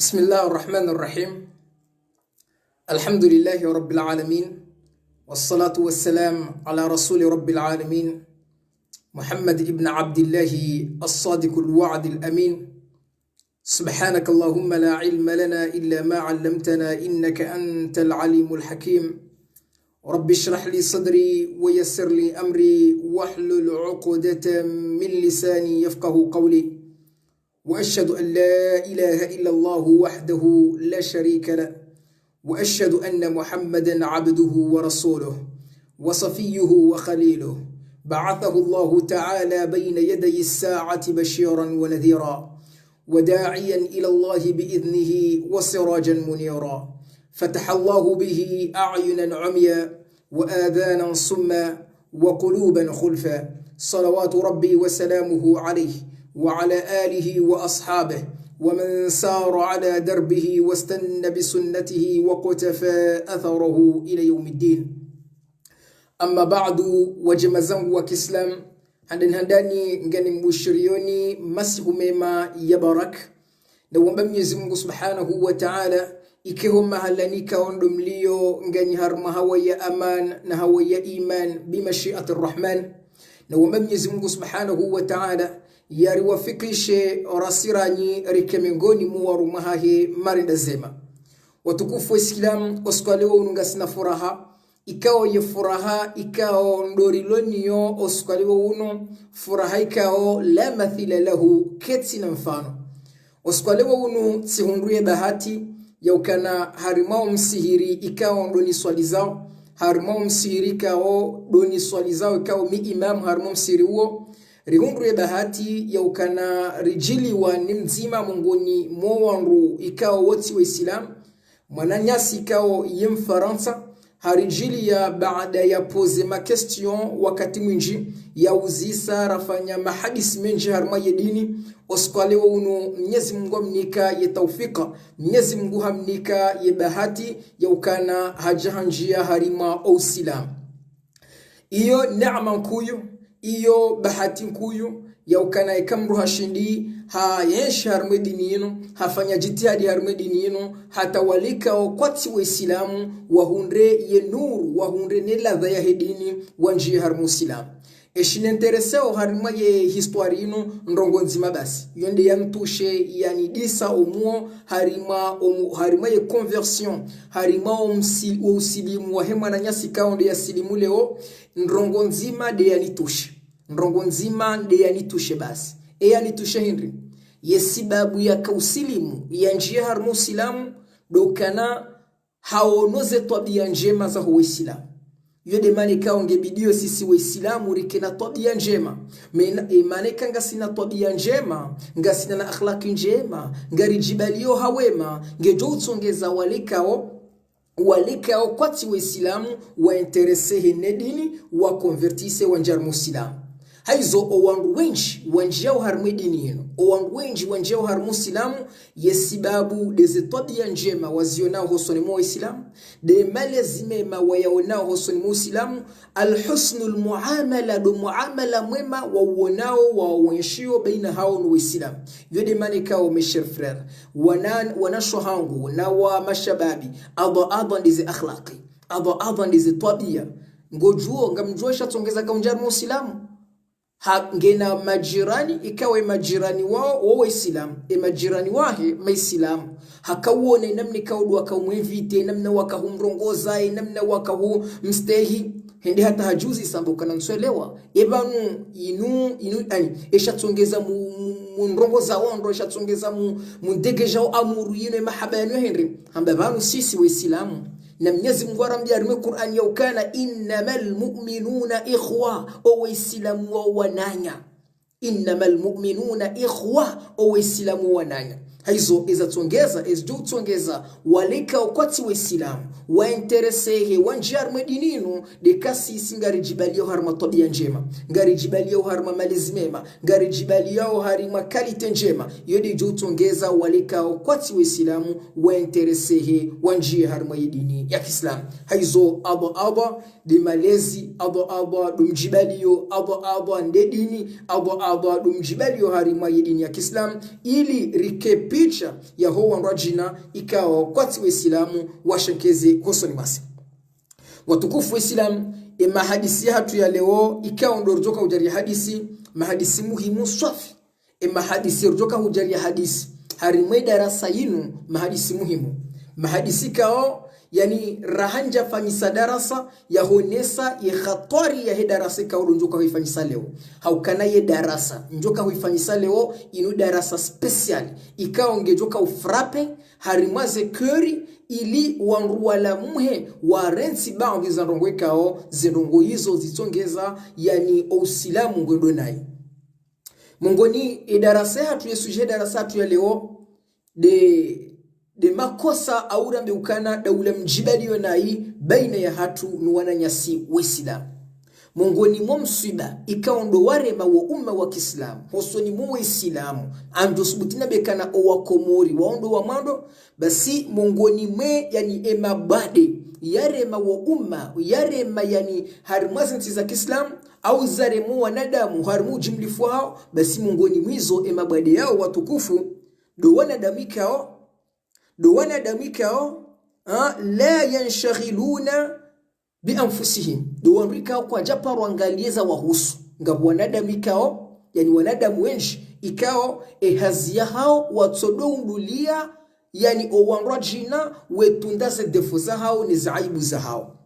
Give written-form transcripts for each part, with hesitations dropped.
بسم الله الرحمن الرحيم. الحمد لله رب العالمين، والصلاة والسلام على رسول رب العالمين محمد ابن عبد الله الصادق الوعد الأمين. سبحانك اللهم لا علم لنا إلا ما علمتنا إنك أنت العليم الحكيم. رب اشرح لي صدري ويسر لي أمري واحلل عقدة من لساني يفقه قولي. وأشهد أن لا إله إلا الله وحده لا شريك له، وأشهد أن محمدا عبده ورسوله وصفيه وخليله، بعثه الله تعالى بين يدي الساعة بشيرا ونذيرا وداعيا إلى الله بإذنه وسراجا منيرا، فتح الله به أعينا عميا وآذانا صما وقلوبا خلفا، صلوات ربي وسلامه عليه وعلى آله وأصحابه ومن سار على دربه واستنى بسنته وقتفى أثره إلى يوم الدين. أما بعد، وجمزangu wa Kiislam handani ngani mbushirioni masiku mema ya barak na uomba Mwenyezi Mungu Subhanahu wa Ta'ala ikeho mahalanika ondo mlio ngani harma hawa ya aman na hawa ya iman bimashiati arrahman. Na uomba Mwenyezi Mungu Subhanahu wa Ta'ala yariwafikishe rasiranyi rike miongoni muwarumahahe marinda zema. Watukufu wa Islam, oskwalewo unungasina furaha ikao ye furaha ikao ndoriloniyo oskwalewo uno furaha ikao la mathila lahu keti na mfano. Oskwalewo unu tsihunduye bahati yaukana harimao msihiri ikao ndoni swali zao, harimao msihiri ikao doni swali zao ikao mi imam harimao msihiri huo rihunduye bahati yaukana rijiliwa ni mzima mongoni mwanru ikao woti wa Islam mwananyasi ikao ye Mfaransa harijili ya baada ya pose ma question wakati mwinji ya uzisa rafanya mahadisi menji harma ye dini. Oskwalewa uno Mwenyezi Mungu amnika ye taufika, Mwenyezi Mungu hamnika ye bahati yaukana hajahanjia harima Uislamu. Iyo neema nkuyu, iyo bahati nkuyu yaukana ikamru hashindi ha yenshi harmwe dini yenu, hafanya jitihadi harmwe dini yenu, hatawalika wakwati wa Islamu wahundre ye nuru wahundre ne ladha ya dini wanjie harmwe Islamu. Eshinentereseo harmwe ye histoire yenu ndongo nzima basi yonde yantushe yani disa omuo harima omu, harima ye conversion harima usilimu wa hema na nyasi kaonde ya silimu leo ndongo nzima de yanitushe ndongo nzima de yanitushe basi e yanitushe hindri yesibabu ya kausilimu ya njia harmu usilamu dokana haonoze tabia njema za Uislamu. Yode maneka ongebidio sisi Waislamu rike na tabia njema. Mena maneka ngasina tabia njema, ngasina na akhlaki njema, ngarijibalio hawema, ngejo utsongeza walikao kwati Waislamu wainterese hene dini, wa konvertise wanjar Muislamu. Haizo owandu wenji wanjiao harmwe dini yenu, owandu wenji wanjiao harmwe Islamu yesibabu deze tabia njema wazionao hosoni mwa Islamu, de malezi mema wayaonao hosoni mwa Islamu, alhusnul muamala do muamala mwema wauonao waonshio baina hao na Uislamu. Yode manika o mes chers frères, wanasho hangu na wa mashababi adha adha ndize akhlaqi, adha adha ndize tabia ngojuo ngamjua shatsongeza kaunjar Muislamu. Ha, ngena majirani ikawe majirani wao wa Waislamu, e majirani wahe Maislamu hakauone namni kaudu wakaumwevite namna wakahumrongoza namna wakahumstehi hende hata hajuzi sambuka na nswelewa ebanu inu inu ani eshatsongeza munrongoza wao eshatsongeza mundegeja amuru yino mahaba yanu henri hamba banu sisi Waislamu na Mwenyezi Mungu arambia arime Qur'an yaukana innamal mu'minuna ikhwa, o Waislamu wa wananya. Innamal mu'minuna ikhwa, o Waislamu wananya. Haizo ezatsongeza ezjutsongeza walika okwati Waislamu wainteresehe wanjiar mwedininu dekasi singarijibalio harma tabia njema, ngarijibalio harma malezi mema, ngarijibalio harma kalite njema. Yodi jutsongeza walika okwati Waislamu wainteresehe wanjie harma dini ya Kiislamu. Haizo abo abo de malezi abo abo dumjibalio abo abo ndedini abo abo dumjibalio harma dini ya Kiislamu ili rike picha ya ho wanrajina ikao kwati waislamu washenkeze hosoni masi watukufu waislamu. E mahadisi hatu ya leo ikao ndorjoka ujari hadisi mahadisi muhimu swafi. E mahadisi rjoka hujari hadisi harimwe darasa yinu mahadisi muhimu mahadisi kao yani rahanja fanyisa darasa ya honesa ye khatari ya he darasa kao njoka huifanyisa leo haukana ye darasa njoka huifanyisa leo inu darasa special ikao ngejoka ufrape harimwaze kuri ili wanruwala muhe warensi baadhi za ndongo ikao zindongo hizo zitongeza yani ousilamu ngwendo naye mongoni idarasa hatu yesuje darasa hatu ya leo de makosa aurambe ukana daula mjibaliyo nayi baina ya hatu nuwananyasi wesilamu mongoni mwa msiba ikawa ndo warema wa umma wa Kiislamu hosoni mwa Waislamu ando subutina bekana owakomori waondo wa mwando basi mongoni mwe yani emabade yarema wa umma yarema yani harimwazi za Kiislamu au zaremu wanadamu harimu jimlifu hao basi mongoni mwizo emabade yao watukufu do wanadamikao la yanshaghiluna bianfusihim do wanrikao kwa japa rwangalieza wahusu ngabo wanadamu ikao yani wanadamu wenji ikao ehazia hao watsodoundulia yani owanrajina wetundaze defo za hao ni zaibu za hao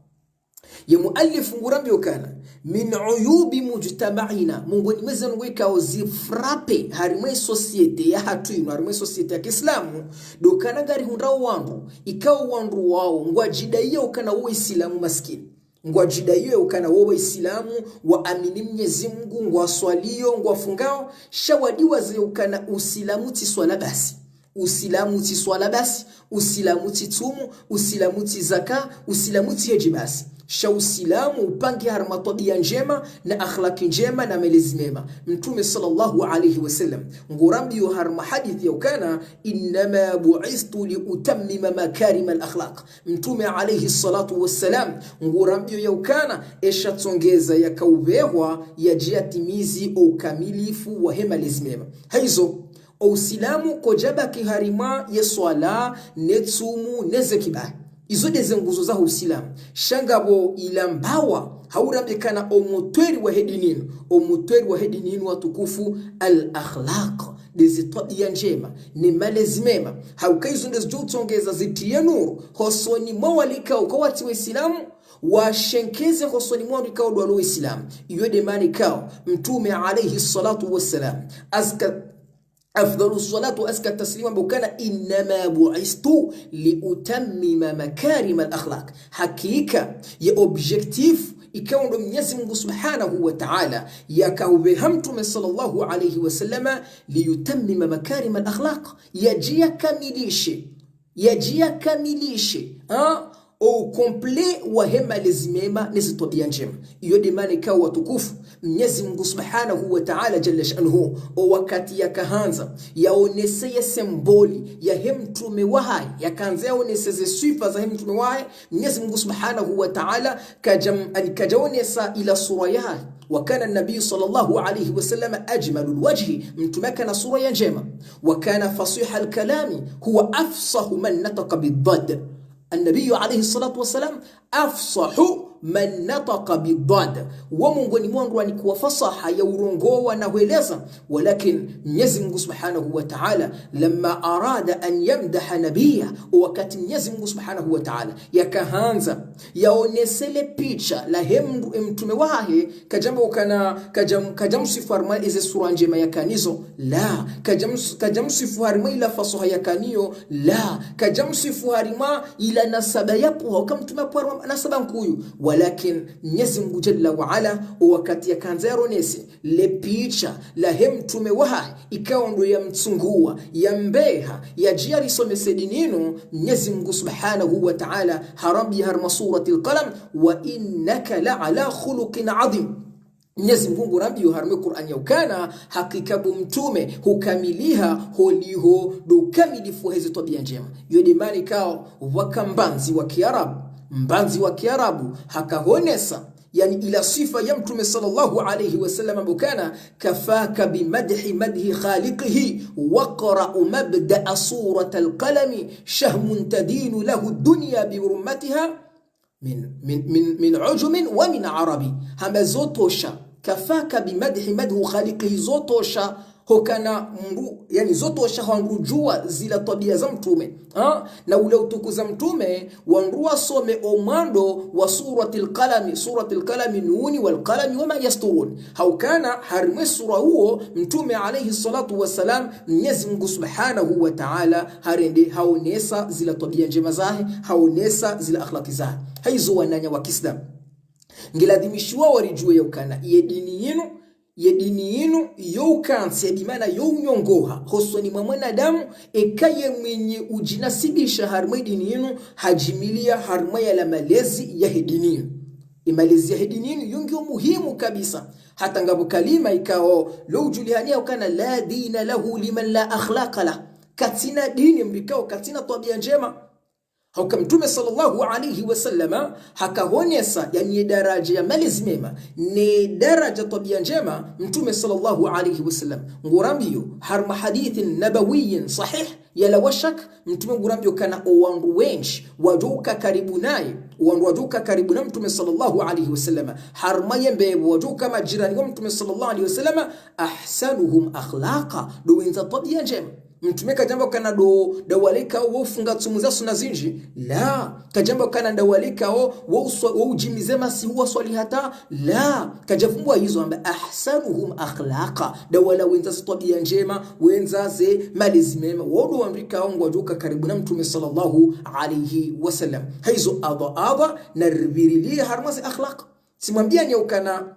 ya muallifu ngurambi ukana min uyubi mujtama'ina mungoni mweze ngwikao zifrape harimwe societe ya hatu ino harimwe societe ya Kiislamu dokana ngari hundao wandu ikao wandu wao ngwajidaiya ukana wo Islamu maskini ngwajidaiyo ukana wo Waislamu waamini Mwenyezi Mungu ngwaswalio ngwafungao shawadiwa ze ukana usilamu tiswala basi usilamu tiswala basi usilamu titumu usilamu tizaka usilamu tiheji basi sha usilamu upange harma tabia njema na akhlaki njema na melezi mema. Mtume sallallahu alayhi wasallam ngurambi harma hadithi yaukana inma bu'istu liutammima makarima al-akhlaq. Mtume alayhi salatu wassalam ngurambi yaukana eshatsongeza yakaubehwa yajiatimizi ukamilifu wa hema lezi mema haizo usilamu kojaba kiharima yeswala netsumu nezekiba izo deze nguzo za usilamu shangabo ilambawa haurambikana omutweri wa hedininu omutweri wa hedininu watukufu al-akhlaq deze tabia njema ni malezi mema haukaizo ndezo jutsongeza zitie nuru hosoni mwalika ukawati wa isilamu washenkeze hosoni mwalika dwalo isilamu iyo demani kao mtume alayhi salatu wassalam azka أفضل الصلاة وأزكى التسليم بكان إنما بعثت لأتمم مكارم الأخلاق. حقيقة يا objectif ikawa ndo Mwenyezi Mungu Subhanahu wa Ta'ala yakaubeha Mtume sallallahu alayhi wasallama liyutammima makarim al-akhlaq yajia kamilishe au komple wa hema lezimema nezitobia njema iyo demane kao watukufu Mwenyezi Mungu Subhanahu wa Ta'ala jalla sha'nuhu o wakati yakaanza yaonese semboli ya hemtume wahai yakaanza yaonese sifa za hemtume wahai Mwenyezi Mungu Subhanahu wa Ta'ala kajam alikajaonesa ila sura yahay وكان النبي صلى الله عليه وسلم أجمل الوجه متمكن صورة njema وكان فصيح الكلام هو أفصح من نطق بالضاد. النبي عليه الصلاة والسلام أفصح من نطق بالضاد ومungoni mwangu alikuwa fasaha ya urongo na hueleza walakin Mwenyezi Mungu Subhanahu wa Ta'ala lamma arada an yamdaha nabiyya wakati Mwenyezi Mungu Subhanahu wa Ta'ala yakaanza yaonesele picha la hemdu mtume wahe kajambo kana kajamsifu harma ize sura njema yakanizo la kajamsifu harma ila fasaha yakaniyo la kajamsifu harma ila nasaba yapo kamtume hapo nasaba nkuyu walakin Mwenyezi Mungu Jalla wa Ala wakati yakaanza yaronese le picha la hemtume waha ikawa ndo ya mtsungua ya mbeha ya jiari somesedinino Mwenyezi Mungu Subhanahu wa Ta'ala harabi harma surati al-qalam wa innaka la ala khuluqin adhim. Mwenyezi Mungu rabbi harme Qur'an yaukana hakika bu mtume hukamiliha holiho dukamilifu hizo tabia njema yodimani kao wakambanzi wa Kiarabu mbanzi wa Kiarabu hakahonesa Yani ila sifa ya Mtume sallallahu alayhi wasallam bukana kafaka bimadhi madhi khaliqihi waqra mabda'a surata alqalami shahmun tadinu lahu dunya biurmatiha min min min min ujumin wa min arabi. Hamba zotosha kafaka bimadhi madhu khaliqihi, zotosha hokana mru, yani zotosha hangujua zila tabia za Mtume, ha? Na ule utukuza Mtume wanrua some omwando wa suratil qalami, suratil qalami nuni wal qalami wama yasturun. Haukana harimwe sura huo Mtume alayhi salatu wasalam Mwenyezi Mungu Subhanahu wa Ta'ala harende haonesa zila tabia njema zahe, haonesa zila akhlaki zahe. Haizo wananya wa Kiislamu ngiladhimishwa warijue yaukana ye dini yenu, ye dini yenu youkansi bimana younyongoha hosoni mwa mwanadamu ekaye mwenye ujinasibisha harimwe dini yenu hajimilia harimwe ya la malezi ya dini yenu. Imalezi ya dini yenu yongio muhimu kabisa. Hata ngabo kalima ikao lo ujulihania ukana la dina lahu liman la akhlaqa la, katina dini mbikao katina tabia njema. Hauka Mtume sallallahu alayhi wasallama hakahonyesa yani daraja ya malezi mema ni daraja tabia njema. Mtume sallallahu alayhi wasallam ngurambio harma hadithin nabawiyyin sahih yala washak. Mtume ngurambio kana owandu wenji wajuka karibu naye, wandu wajuka karibu na Mtume sallallahu alayhi wasallama harma yembe wajuka majirani wa Mtume sallallahu alayhi wasallama ahsanuhum akhlaqa, do wenza tabia njema. Mtume kajamba kana do dawalika wofunga tsumu za suna zinji la kajamba kana dawalika wo ujimize masi huwa swali hata la kajafumbwa hizo amba ahsanuhum akhlaqa, dawala wenza tabia njema wenza ze malezi mema wodo amrika ongo wajuka karibu na Mtume sallallahu alayhi wasallam. Hizo adha adha na ribirilia harmasi akhlaq. Simwambia nyeukana,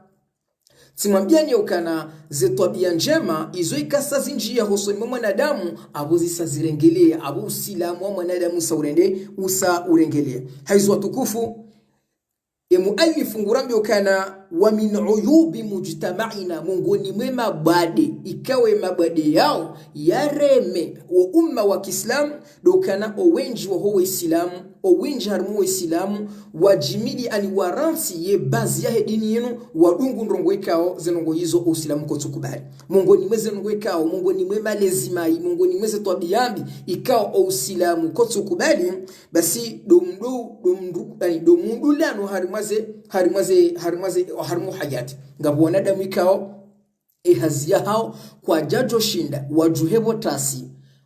simwambia nyeukana ze tabia njema izo ikasa zinjia hosoni mwa mwanadamu abo zisazirengelea abo usilamu wa mwanadamu saurende usa urengelea. Haizo watukufu ya muallifu ngurambi ukana wa min uyubi mujtama'ina, mungoni mwema bade ikawe mabade yao yareme wa umma wa Kiislamu dokana owenji wa ho Islamu owenji harmu wa Islamu wajimili ani waransi ye bazi ya dini yenu wadungu ndongo ikao zenongo hizo Uislamu kotukubali. Mungoni mweze ndongo ikao, mungoni mwema lezimai, mungoni mweze tabiambi ikao Uislamu kotukubali. Basi domdu domdu yani domundulano harimwaze harimwaze harimwaze harmu hayati ngabo wanadamu ikao ehazia hao kwa jajo shinda wajuhebo tasi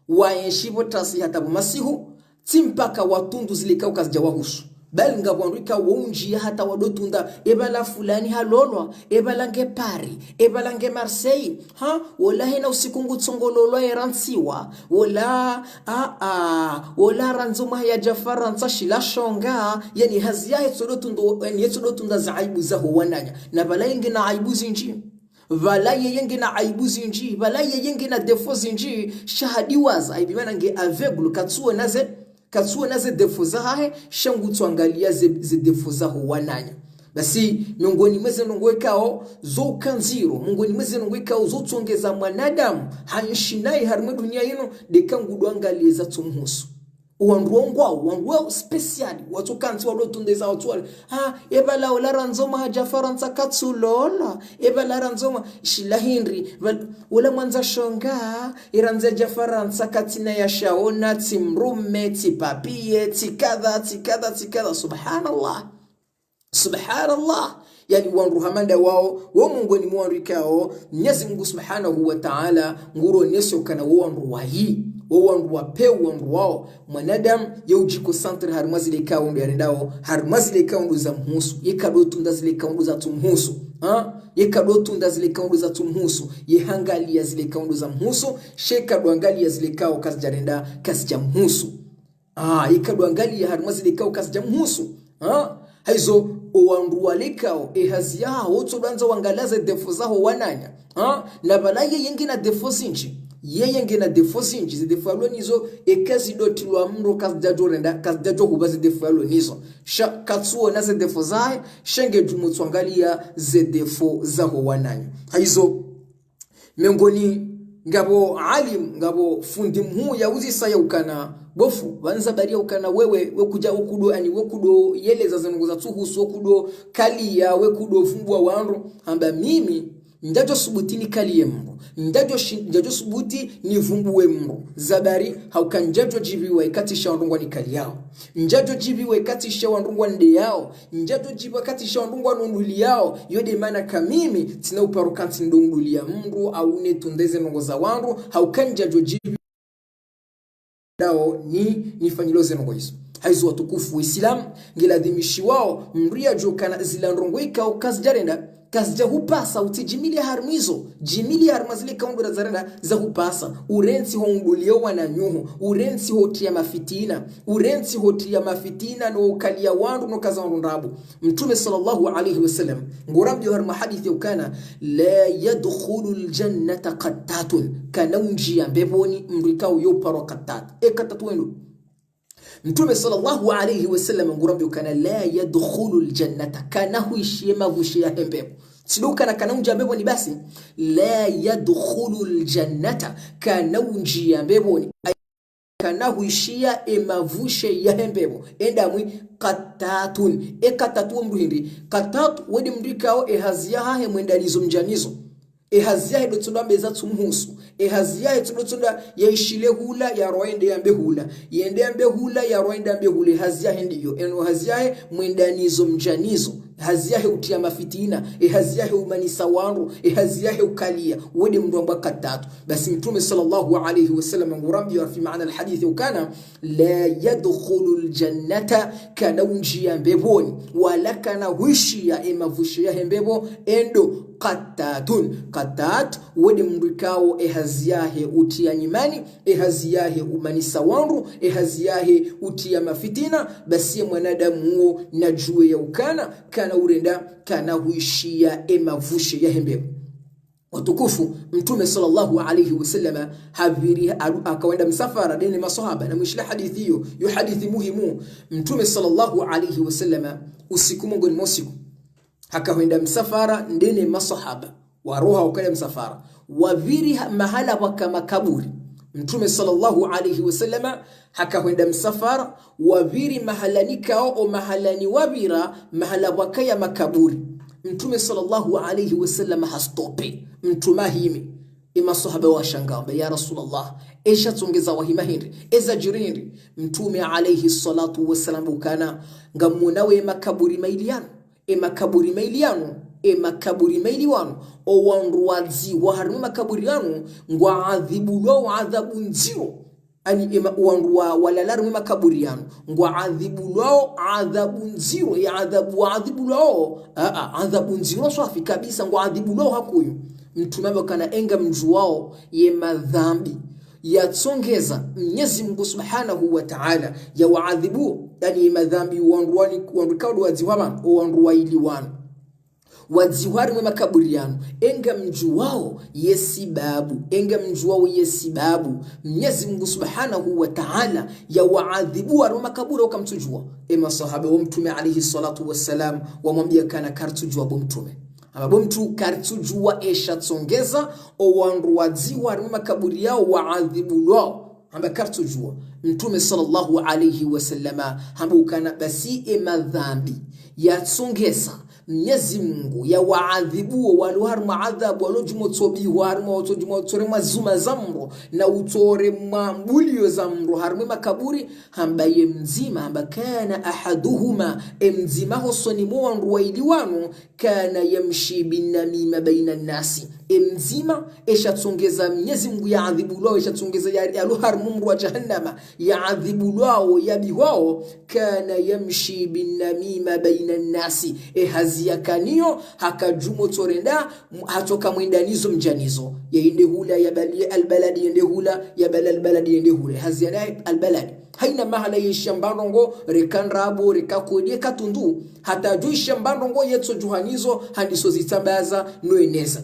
waenshibo tasi hata masihu timpaka watundu zilikao kazijawahusu bali ngabwandwika wonjia hata wadotunda ebala fulani halolwa ebala nge Paris ebala nge Marseille ha wala hena usiku ngutsongololwa erantsiwa wala a a wala ranzoma ya Jafar shila shonga yani hazia yetsodotunda yani yetsodotunda za aibu zaho wananya na bala yenge na aibu zinji vala yenge na aibu zinji vala yenge na defo zinji shahadi waza aibi mana nge aveugle katsuwe naze katsuwe naze defo zahahe shangu twangalia ze defo zaho wananya. Basi miongoni mweze ndongwekao zokanziro miongoni mweze ndongwekao zotsongeza mwanadamu hanshinai harimwe dunia yino dekangu dwangalie za tsumhusu uwandu wangwao special watukanzi walotundeza watu wale ha ebala ola ranzoma haja faransa katsulola ebala ranzoma shila henry wala mwanza shonga iranza jafaransa katina ya shaona timrume tipapie tikadha tikadha tikadha. Subhanallah, subhanallah. Yani wanruhamanda wao wo Mungu ni mwanrikao Mwenyezi Mungu Subhanahu wa Ta'ala nguro neso kana wo wanruwahi wo wanruwa pe wanruwao mwanadamu yeujiko centre harima zile kaundu yarendao harima zile kaundu za mhusu yekadotunda zile kaundu za tumhusu ha yekadotunda zile kaundu za tumhusu yehangalia zile kaundu za mhusu shekadwangalia zile kao kazi jarenda kazi ja mhusu ah yekadwangalia harima zile kao kazi ja mhusu ha haizo owanduwalikao ehaziyaho otsobanza wangalaze defo zaho wananya ha na balaye yengi na defo zinji yeye ngena defo zinji zidefo alonizo ekazi dotilwa mro kazijajo renda kazijajo huba zidefo alonizo sha katsuo na zidefo zahe shenge jumutswangalia zidefo zaho wananya. Haizo miongoni Ngabo alim ngabo fundi mhu yauzisa yaukana bofu wanza baria ukana wewe wekuja ukudo ani wekudo yeleza zenungu tuhusu wekudo kali ya wekudo vumbwa wandu amba mimi ndajo subuti ni kali yemro ndajo subuti ni vumbuwe mro zabari haukanjajo jibiwa ikatisha wandungwa ni kali yao njajo jibiwa ikatisha wandungwa nde yao njajo jibiwa ikatisha wandungwa nunduli yao yode maana kamimi tina uparukanti ndunguli ya mru au ne tundeze nongo za wandu haukanjajo jibiwa dao ni nifanyiloze nongo hizo haizo watukufu Uislamu ngiladhimishi wao mria jokana zilandrongoika kazi jarenda kazija hupasa utijimilia harmizo jimilia harmazile kaundo zarenda za hupasa urensi honguliowa na nyuhu urensi hotia mafitina urensi hotia mafitina no kalia wandu no kaza wandu ndabu Mtume sallallahu alayhi wasallam ngurambi harma hadithi ukana la yadkhulu aljannata qattatun kana unjia mbeboni mrikao yoparo qattat e qattat wenu Mtume sallallahu alayhi wasallam ngurambi ukana la yadkhulu aljannata kana huishie mavushi ya mbebo siduka na kana unjia mbebo ni basi la yadkhulu aljannata kana unjia mbebo ni kana huishia emavushe ya mbebo endamwi katatun e katatu mruhindi katatu wedi mrikao ehazia hahe mwendanizo mjanizo ehaziahe dotsonda mbeza tsumhusu ehaziahe tsonda yaishile hula ya roende yambe hula yende yambe hula ya roende yambe hula ehaziahe ndiyo eno haziahe mwendanizo mjanizo haziahe utia mafitina ehaziahe umanisa wandu ehaziahe ukalia wede mndu amba katatu basi Mtume sallallahu alayhi wasallam ngurambi fi maana alhadith ukana la yadkhulu aljannata kana unjia mbeboni wala kana huishia emavushia hembebo endo qatatun qatat wede mndukao ehaziahe utia nyimani ehaziahe umanisa wandu ehaziahe utia mafitina basi mwanadamu huo najue ya ukana kana urenda kana huishia emavushe ya hembebo watukufu Mtume sallallahu alayhi wasallam haviri akawenda msafara deni masahaba na mwishila hadithi hiyo yo hadithi muhimu Mtume sallallahu alayhi wasallam usiku mungu ni usiku akawenda msafara ndene masahaba waroha wakale msafara waviri mahala waka makaburi Mtume sallallahu alayhi wasallam hakawenda msafara waviri mahalani kao o mahalani wabira mahala wakaya makaburi Mtume sallallahu alayhi wasallam hastope mtumahimi imasahaba washangaa ya Rasulullah esha tsongeza wahima hindi eza jirindi Mtume alayhi salatu wasallam ukana ngamunawe makaburi mailiano emakaburi mailiano emakaburi mailiwano owandu wadziwa harimu makaburi yanu ngwaadhibulwa adhabu nziro ani ema wandu wa walalarimu makaburi yanu ngwaadhibulwa adhabu nziro ya adhabu adhibulwa a adhabu nziro swafi kabisa ngwaadhibulwa hakuyu Mtume kana enga mju wao ye madhambi yatsongeza Mwenyezi Mungu Subhanahu wa Ta'ala ya waadhibu yani madhambi wanduani wandukao wadziwa wandu wailiwano wadziwari mwe makaburi yanu enga mju wao yesibabu enga mju wao yesibabu Mwenyezi Mungu Subhanahu wa Ta'ala ya waadhibu wa makaburi wakamtujua ema sahaba wa Mtume alayhi salatu wassalam wamwambia kana kartujua bo Mtume amabo mtu kartujua esha tsongeza owandu wadziwa mwe makaburi yao waadhibu wao amba kartujua Mtume sallallahu alayhi wasallama hambukana basi ema dhambi yatsongeza Mwenyezi Mungu ya waadhibu waluhar maadhabu walojumotsobiwa harimo otojumotore mazuma zamro na utore mambulio zamro harimo makaburi hambaye mzima hamba kana ahaduhuma emzima hosoni mwandu wailiwano kana yamshi binamima baina nasi emzima eshatsongeza Mwenyezi Mungu ya adhibu lwao eshatsongeza ya luhar mumru wa jahannama ya adhibu lwao ya bihwao kana yamshi binamima baina nasi ehaziakanio hakajumo torenda hatoka mwendanizo mjanizo yaende hula ya bali albaladi yende hula ya bali albaladi yende hula haziana albaladi haina mahala yeshambandongo rekanrabo rekakodie katundu hata juu shambandongo yetso juhanizo handiso zitambaza noeneza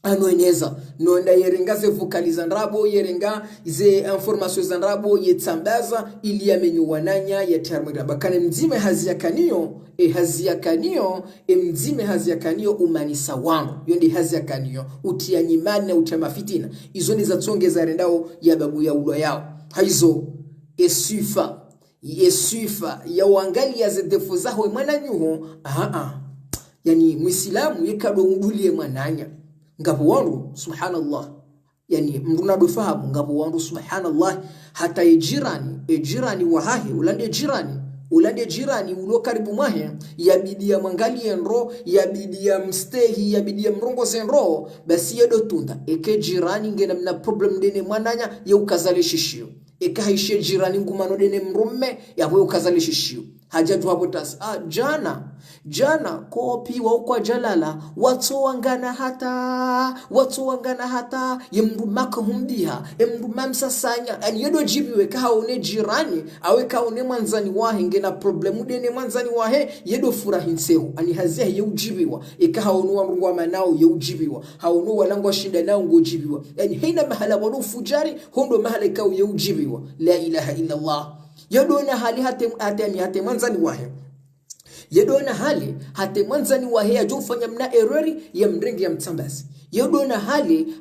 Anoeneza nonda yerenga ze vocaliza ndrabo, yerenga ze information za ndrabo yetsambaza ili yamenyo wananya yatarmira bakane mzime haziyakanio e haziyakanio e mzime haziyakanio umanisa wangu yo ndi haziyakanio utia nyimani na utia mafitina izo ni zatsongeza rendao ya babu ya ulwa yao haizo esifa esifa ya wangalia ze defu zaho mwana nyuho aha. Yani Muislamu yekado udulie mwananya ngapo wandu subhanallah, yani mruna dofahamu ngapo wandu subhanallah, hata ejirani wahahe ulande jirani ulo karibu mwahe yabidi ya mwangalie nro, yabidi ya mstehi, yabidi ya mrongo senro, basi yedo tunda eke jirani ngena mna problem dene mwananya ye ukazale shishio ekahishe jirani ngumano dene mrumme yabo ukazale shishio hajatu hapo tas jana kopi wa kwa jalala watu wangana hata yemru makhumdiha emru mamsasanya ani yedo jibiwe kaone jirani awe kaone mwanzani wahe ngena problemu dene mwanzani wahe yedo furahi nsehu ani hazia yeujibiwa ekahaonu wa manao yeujibiwa haonu walangwa shinda nao ngojibiwa yani haina mahala wadu fujari hondo mahala ikao yeujibiwa la ilaha illa Allah. Yadona hali hate mwanzani wahe yadona hali hate mwanzani wahe ajofanya mna errori ya mrengi ya mtsambasi yadona hali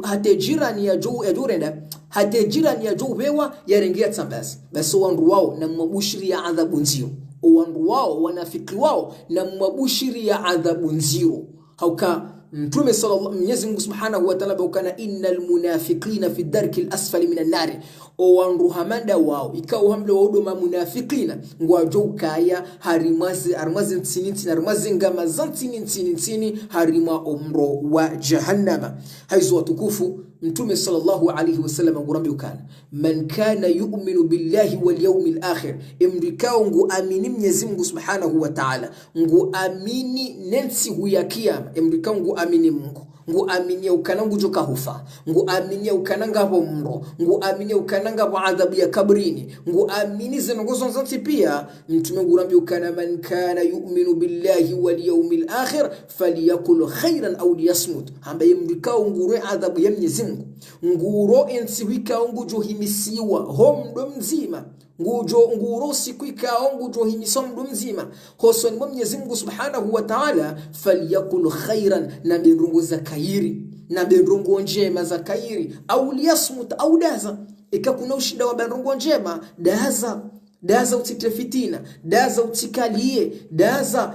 hate jirani ya juu ya jurenda hate jirani ya juu wewa ya rengi ya tsambasi basi wandu wao na mwabushiri ya adhabu nzio wandu wao wanafiki wao na mwabushiri ya adhabu nzio hauka Mtume sallallahu Mwenyezi Mungu Subhanahu wa Ta'ala bakana innal munafiqina fi darkil asfali minan nar o wandu hamanda wao ikao hamle wa huduma munafiqina ngwajo kaya harimwazi harimwazi ntini ntini harimwazi ngama za ntini ntini ntini harimwa umro wa jahannama. Haizo watukufu Mtume sallallahu alayhi wasallam ngurambi ukana man kana yu'minu billahi wal yawmil akhir imrikao ngu amini Mwenyezi Mungu Subhanahu wa Ta'ala ngu amini nensi huya kiyama imrikao ngu amini Mungu ngu amini ukana ngu joka hufa ngu amini ukana ngabo mro ngu amini ukana ngabo adhabu ya kabrini ngu amini zinongozo zonse pia. Mtume ngurambi ukana man kana yu'minu billahi wal yawmil akhir falyakul khairan aw liyasmut ambaye mrikao ngure adhabu ya Mwenyezi Mungu nguro ensi wikao ngujohimisiwa homdo mzima ngujo nguro siku ikao ngujohimisiwa mdo mzima hosoni mwa Mwenyezi Mungu Subhanahu wa Ta'ala falyakul khairan na ndongo za kairi na ndongo njema za kairi au liyasmut au daza ikakuna ushinda wa ndongo njema daza daza utite fitina daza utikalie daza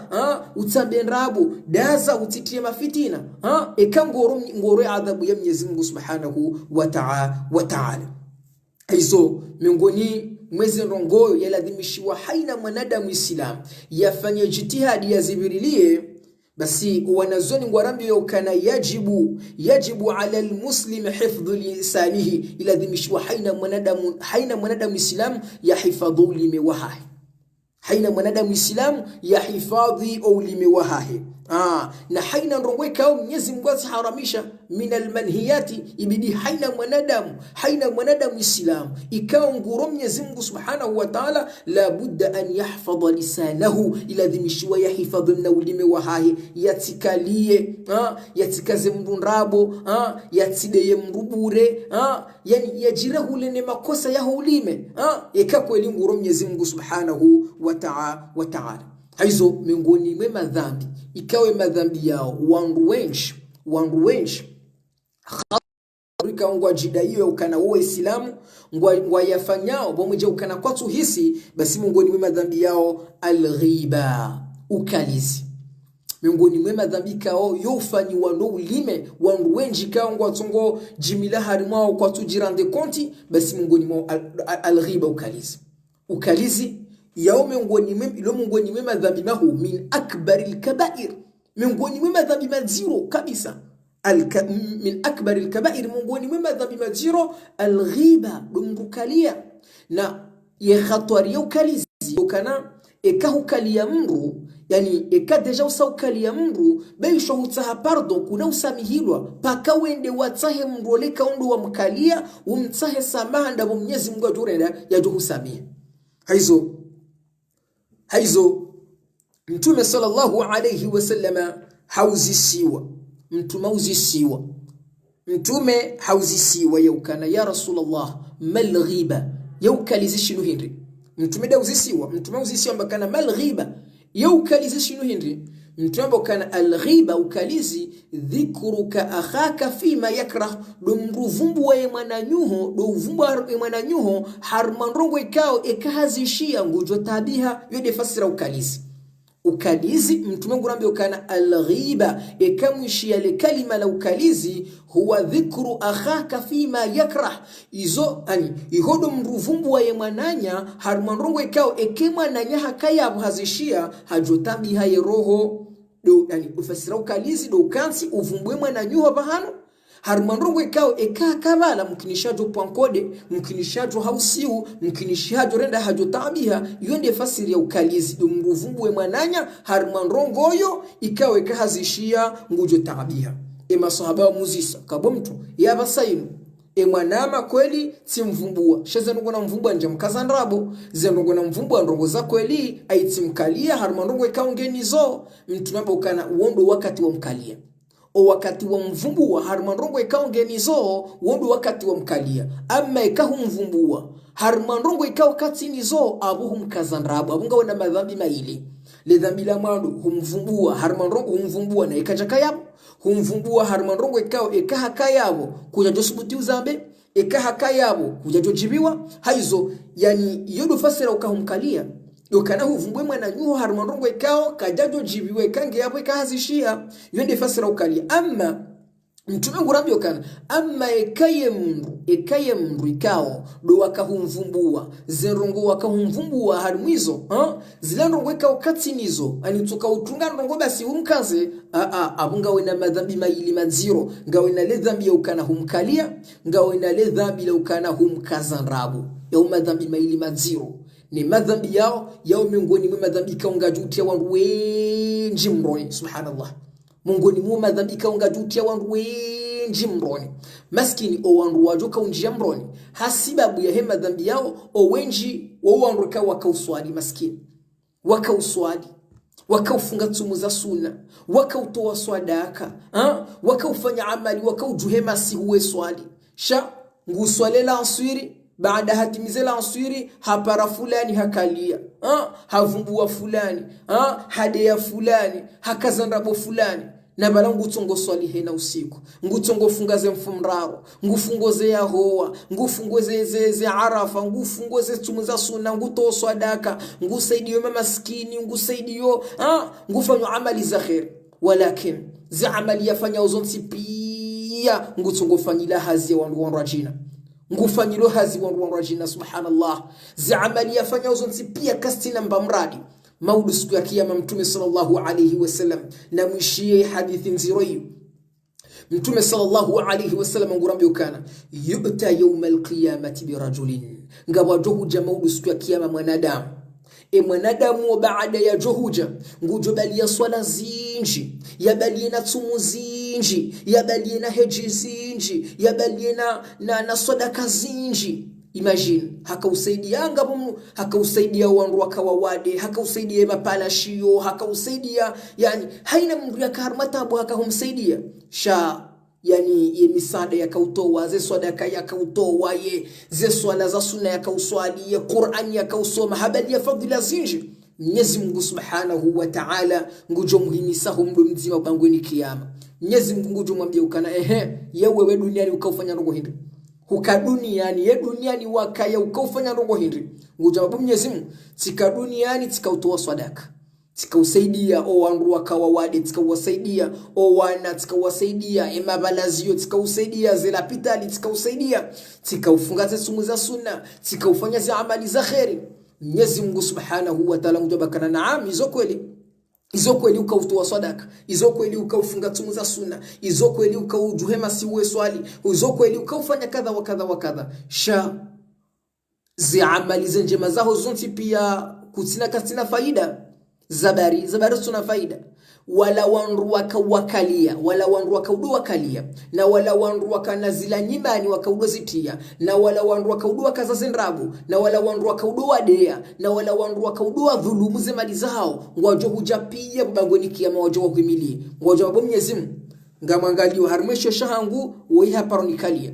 utsambe nrabu daza utitie mafitina eka ngoro adhabu ya Mwenyezi Mungu Subhanahu wa Ta'ala. Hizo miongoni mwezi ndongoyo yalazimishiwa haina mwanadamu Islam yafanye jitihadi yazibirilie basi wanazoni ngwarambi yokana yajibu ala almuslim hifdhu lisanihi iladhimishwa haina mwanadamu Islam yahifadhu ulimi wahahi haina mwanadamu Islam yahifadhi ulimi wahahi na haina ndongwe kao Mwenyezi Mungu aziharamisha min almanhiyati ibidi haina mwanadamu Islam ikao nguro Mwenyezi Mungu Subhanahu wa Ta'ala la budda an yahfadha lisanahu iladhimishiwa yahifadhi na ulimi wahahi yatikalie yatikaze mrundrabo yatsideye mrubure yani yajirahule ne makosa yaho ulime ekakweli nguro Mwenyezi Mungu Subhanahu wa Ta'ala. Haizo miongoni mwa madhambi ikawe madhambi yao wandu wengi rika ngwa jidaiyo ukana uwe Islamu ngwa yafanyao bomweje ukana kwatu hisi basi miongoni mwa madhambi yao alghiba ukalizi miongoni mwa madhambi kao yofanyiwa ndo ulime wandu wengi kao ngwa tsongo jimila harimwao kwatu jirande konti basi miongoni mwa alghiba ukalizi yao miongoni mwa madhambi mahu min akbaril kabair miongoni mwa madhambi maziro kabisa min akbaril kabair miongoni mwa madhambi maziro alghiba dumrukalia na ye khatwari ukalizi kana ekahukalia mru yani eka deja usaukalia mru beisho hutsaha pardon kuna usamihilwa paka wende watsahe mru oleka undu wa mkalia umtsahe samaha ndabo Mwenyezi Mungu aturenda yajuhusamia. Haizo Mtume sallallahu alayhi wasallama hauzisiwa Mtume uzisiwa mtume hauzisiwa yaukana ya Rasulullah mal ghiba yaukalizishinu hindi mtume da uzisiwa mtume uzisiwa mbakana mal ghiba yaukalizishinu hindi mtume mbakana al ghiba ukalizi dhikruka akhaka fima yakrah domruvumbu wa mwananyuho dovumbu mwananyuho harmandrongo ikao ekahazishia ngujo tabiha yode fasira ukalizi ukalizi mtume ngurambi ukana alghiba ekamwishia le kalima la ukalizi huwa dhikru akhaka fima yakrah izo ani ihodo mruvumbu wa yemwananya harumandrongo ikao ekemwananya hakayabo hazishia hajotabiha yeroho do yani ufasira ukalizi do ukansi uvumbwe mwananyuho bahano harumandrongo ikao eka kabala mkinishajo pwankode mkinishajo hausiu mkinishajo renda hajo tabiha iyo ndiye fasiri ya ukalizi dumruvumbwe mwananya harumandrongoyo ikao eka hazishia ngujo tabiha e masahaba muzisa kabo mtu yabasainu e mwanama kweli timvumbua sheze ndongo na mvumbua nje mkazandrabo ze ndongo na mvumbua ndongo za kweli aitimkalia harumandrongo ikao ngenizo mtu nabo ukana uondo wakati wa mkalia o wakati wa mvumbua harumandrongo ikao ngenizo wondo wakati wa mkalia ama ikahu mvumbua harumandrongo ikao katinizo abuhu mkazandrabo abunga wana madhambi maili le dhambi la mwandu humvumbua harumandrongo humvumbua na ikajaka yabo humvumbua harumandrongo ikao ekaha kayabo kuja josubuti uzambe ekaha kayabo kuja jojibiwa haizo yani yodo fasira ukahumkalia yokana huvumbwe mwana nyuho harumandrongo ikao kajajo jibiwe kange yabo ikahazishia yende fasira ukalia ama mtume ngurambi yokana ama ekaye mndu ikao do wakahumvumbua zenrongo wakahumvumbua harimwizo zile ndongo ikao katinizo ani tuka utunga ndongo basi umkaze a abunga wena madhambi maili maziro ngawe na le dhambi yokana humkalia ngawe na le dhambi yokana humkazanrabu ya madhambi maili maziro ni madhambi yao yao miongoni mwa madhambi kaungajutia wandu wenji mroni subhanallah mongoni mwa madhambi kaungajutia wandu wenji mroni maskini o wandu wajo kaunjia mroni hasibabu ya hema dhambi yao o wenji o wandu ka wakauswali maskini wakauswali wakaufunga tsumu za sunna wakautoa swadaka wakaufanya amali wakaujuhema sihuwe swali sha nguswalela answiri baada hatimizela answiri hapara fulani hakalia havumbua fulani hadea fulani hakazandabo fulani na bala ngutsongo swali hena usiku ngutsongo fungaze mfumraro ngufungoze yahowa ngufungoze ze arafa ngufungoze tsumu za sunna nguto swadaka ngusaidiyo maskini ngusaidiyo ngufanya amali za khair walakin za amali yafanya uzonsi pia ngutsongo fanyila hazi wandu wanrajina ngufanyilo hazi wandu wanrajina subhanallah za amali yafanya uzonsi pia kastina mbamradi maudu siku ya kiyama mtume sallallahu alayhi wasallam na mwishie hadithi nziro mtume sallallahu alayhi wasallam ngurambi ukana yu'ta yawm alqiyamati birajulin ngawajohuja maudu siku ya kiyama mwanadamu e mwanadamu baada ya johuja ngujobalia swala zinji yabalie na tsumu zinji yabalie na heji zinji yabalie na sadaka zinji. Imagine hakausaidianga bomu hakausaidia wandu wakawawade hakausaidia mapalashio hakausaidia yani haina mndu yakarmatabu hakahumsaidia sha yani ye misada yakautoa ze sadaka yakautoa ye ze swala za sunna yakauswali ye Qur'an yakausoma habali ya fadhila zinji. Mwenyezi Mungu Subhanahu wa Ta'ala ngujo muhimisaho mdu mzima bangweni kiyama. Mwenyezi Mungu ngujo mwambie ukana ehe yewe duniani ukaufanya ndogo hindi huka duniani ye duniani wakaya ukaufanya ndogo hindi nguja babu Mwenyezi Mungu tika duniani tikautoa sadaka tikausaidia o wandu wakawawade tikawasaidia o wana tikawasaidia emabalazio tikausaidia zelapitali tikausaidia tikaufunga tsumu za sunna tikaufanya za amali za khairi. Mwenyezi Mungu Subhanahu wa Ta'ala nguja bakana naam izo kweli izo kweli ukautoa sadaka izo kweli ukaufunga tsumu za sunna izo kweli ukaujuhema siwe swali izo kweli ukaufanya kadha wa kadha wa kadha sha zi amali za njema zaho zonti pia kutina kasina faida zabari tuna faida wala wandu wakawakalia wala wandu wakaudu wakalia na wala wandu wakanazila nyimani wakaudu zitia na wala wandu wakaudu wakazazendrabu na wala wandu wakaudu wadea na wala wandu wakaudu dhulumu ze mali zao ngwajo huja pia bangoni kiyama wajo wakuimilie ngwajo babo Mwenyezi Mungu Ngamwangalio harmesho shahangu woi haparonikalia.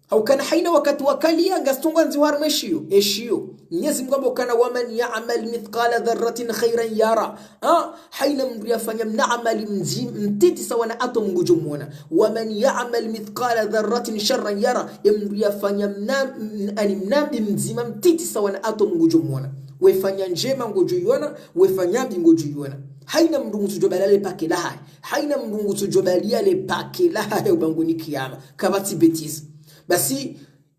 Haukana haina wakati wakalia ngastonga nzi harmeshiyo eshiyo. Mwenyezi Mungu ambokana waman ya'mal mithqala dharratin khairan yara. Haina mndu yafanya mnaamali mtiti sawa na atom ngujumuona. Waman ya'mal mithqala dharratin sharran yara. Mndu yafanya mnambi mzima mtiti sawa na atom ngujumuona. Wefanya njema ngujuyona, wefanya mbi ngujuyona. Haina mndungu tujobalale pake laha. Haina mndungu tujobalia le pake laha ubanguni kiyama. Kabati betiz. Basi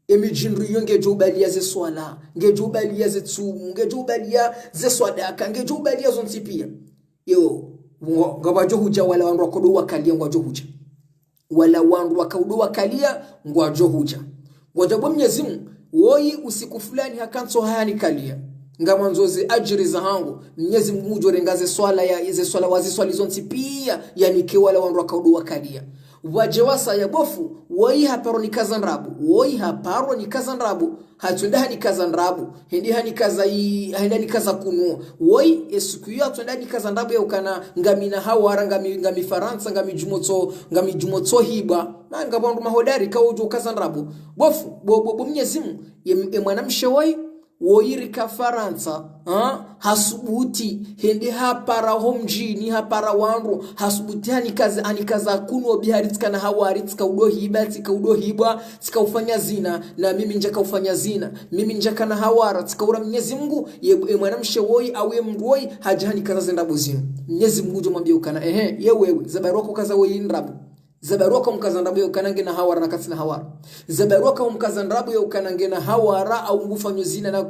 emijinru iyo ngejobalia ze swala, ngejobalia ze tsumu, ngejobalia ze swadaka, ngejobalia zontipia. Yo ngabajo huja wala wandu wakodo wakalia ngwajo huja. Wala wandu wakaudo wakalia ngwajo huja. Ngwajabo Mwenyezi Mungu, woi usiku fulani hakanso hayani kalia. Ngamwanzoze ajiri za hangu Mwenyezi Mungu jorengaze swala ya ize swala wazi swali zontipia yani ke wala wandu wakaudo wakalia. Wajewasa ya bofu woi haparo ni kazanrabu woi haparo ni kazanrabu hatunda hani kazanrabu hindi hani kaza i hindi hani kaza kunuo woi esiku hiyo hatunda hani kazanrabu ya ukana ngamina hawara ngami Faransa ngami jumotso hiba na ngabandu mahodari ka ujo kazanrabu bofu bo Mwenyezi Mungu mwanamshe woi woirika Faransa hasubuti hende hapara homjini hapara wanru hasubuti anikaza kuno biharitika na hawaritika udohiba tika udohibwa tika ufanya zina na mimi njaka ufanya zina mimi njaka na hawara tika ura Mwenyezi Mungu ye mwanamshe woi awe mroi hajani kaza zendabu zinu Mwenyezi Mungu jomwambia ukana ehe ye wewe zabaroko kaza woi nrabu zabaruka mkazandabu ya ukanange na hawara na kasi na hawara. Zabaruka mkazandabu ya ukanange na hawara au ngufanyo zina na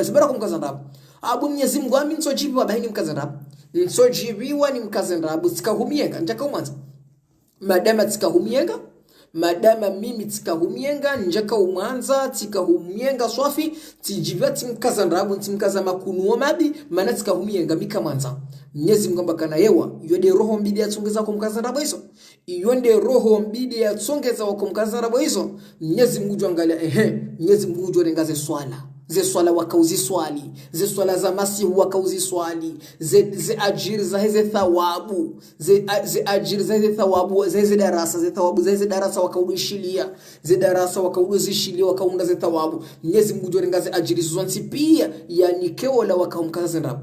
zabaruka mkazandabu. Abu Mwenyezi Mungu ami nsojibiwa bahini mkazandabu. Nsojibiwa ni mkazandabu sikahumienga njaka umwanza. Madama sikahumienga, madama mimi sikahumienga njaka umwanza sikahumienga swafi tijibiwa timkazandabu timkazama kunuo mabi maana sikahumienga mika mwanza. Mwenyezi Mungu ambakana yewa yode roho mbidi yatsongeza kumkazandabu hizo. Yonde roho mbidi yatsongeza kumkazandabu hizo. Mwenyezi Mungu juangalia ehe Mwenyezi Mungu jurengaze swala. Ze swala wakauzi swali, ze swala za masihu wakauzi swali, ze ajiri za heze thawabu, ze ajiri za heze thawabu, ze heze darasa, ze thawabu, ze heze darasa wakaudishilia, ze darasa wakaudishilia wakaunda ze thawabu. Mwenyezi Mungu jurengaze ajiri zonsi pia yani keola wakaumkaza ndabu.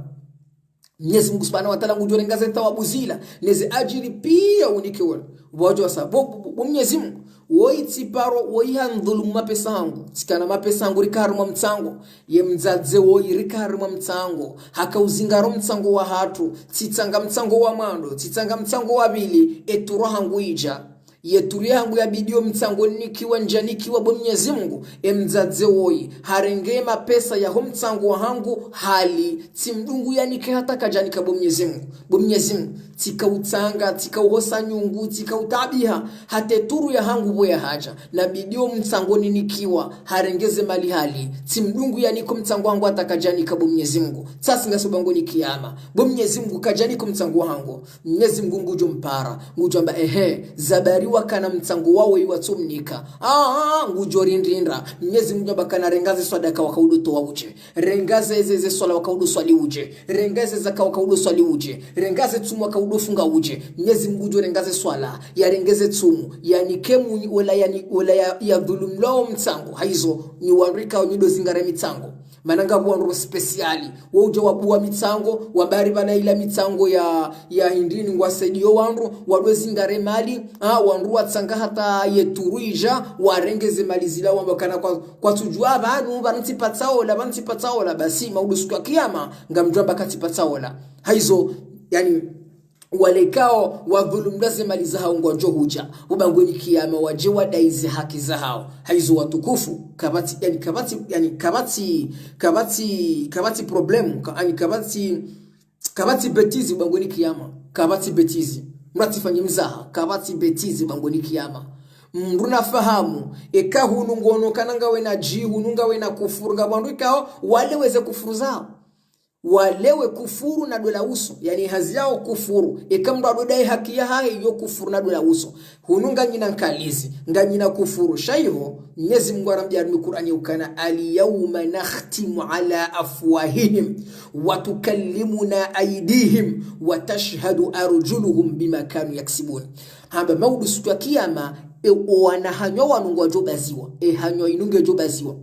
Mwenyezi Mungu Subhanahu wa Ta'ala ngujorengaze thawabu zila neze ajiri pia unikeola. Wajo sababu Mwenyezi Mungu woi tsiparo woi handhulumu mapesa hangu tsikana mapesa hangu rikarumwa mtsango ye mdzadze woi rikarumwa mtsango hakauzingaro mtsango wa hatu tsitsanga mtsango wa mwando tsitsanga mtsango wa bili eturo hangu ija yeturi yangu ya bidio mtsango nikiwa njanikiwa bo Mwenyezi Mungu emdzadze woi harenge mapesa ya ho mtsango wa hangu hali tsimdungu yanike hata kajanika bo Mwenyezi Mungu bo Mwenyezi Mungu tikautsanga tikauhosa nyungu tikautabiha hateturu ya hangu bo ya haja na bidio mtsango nikiwa harengeze mali hali tsimdungu yaniko mtsango wangu atakajanika bo Mwenyezi Mungu tsasinga sobango ni kiyama bo Mwenyezi Mungu kajaniko mtsango wangu Mwenyezi Mungu ngujo mpara ngujo amba ehe zabari wakana mtsango wawe iwatsumnika ngujo rindinda Mwenyezi Mungu bakana rengaze swadaka wakaudu toa uje rengaze zeze swala wakaudu swali uje rengaze zaka wakaudu swali uje rengaze tsumu wakaudu funga uje Mwenyezi Mungu jo rengaze swala ya rengeze tsumu yani kemu wala yani wala ya dhulumlao mtsango haizo ni warika onyido zingare mitsango mananga bwanro speciali woujo wabuwa mitsango wabari bana ila mitsango ya hindini ngwasaidio wanru wadwezingare mali wanru watsanga hata yeturuija warengeze mali zila wambakana kwa tujua banu bantsipatsaola bantsipatsaola basi maudu siku ya kiyama ngamjwa bakatipatsaola haizo yani walekao wadhulumdaze mali zao ngwajo huja ubangweni kiyama waje wadaize haki zao haizo watukufu kabati yani kabati yani kabati kabati kabati problem yani kabati kabati betizi ubangweni kiyama kabati betizi mratifanye mzaha kabati betizi ubangweni kiyama mruna fahamu eka hunu ngono kananga we na ji hununga we na kufuru ngabandu ikao wale weze kufuru zao walewe kufuru na dola uso yani hazi yao kufuru ikamdo adodai haki ya hai yo kufuru na dola uso hununga nyina nkalizi nganyina kufuru shaiho Mwenyezi Mungu arambia mu Qur'ani ukana al yawma nakhtimu ala afwahihim Watukallimuna aydihim wa tashhadu arjuluhum bima kanu yaksibun. Hamba maudu siku ya kiyama wanahanywa wanungwa jobaziwa hanywa inunge jobaziwa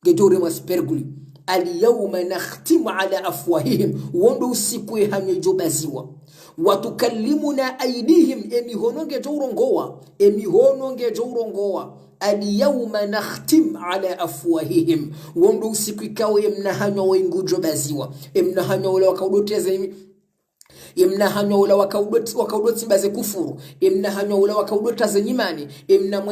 gejore masperguli al-yawma nakhtimu ala afwahihim wondo usiku hanywa jobaziwa watukallimuna aydihim emihono ngejourongowa emihono ngejourongowa al-yawma nakhtim ala afwahihim wondo usiku ikawe emnahanywa wengujo baziwa emnahanywa wala wakaudoteza emnahanywa ula wakaudotsimbaze kufuru emnahanywa ula wakaudota zenyimani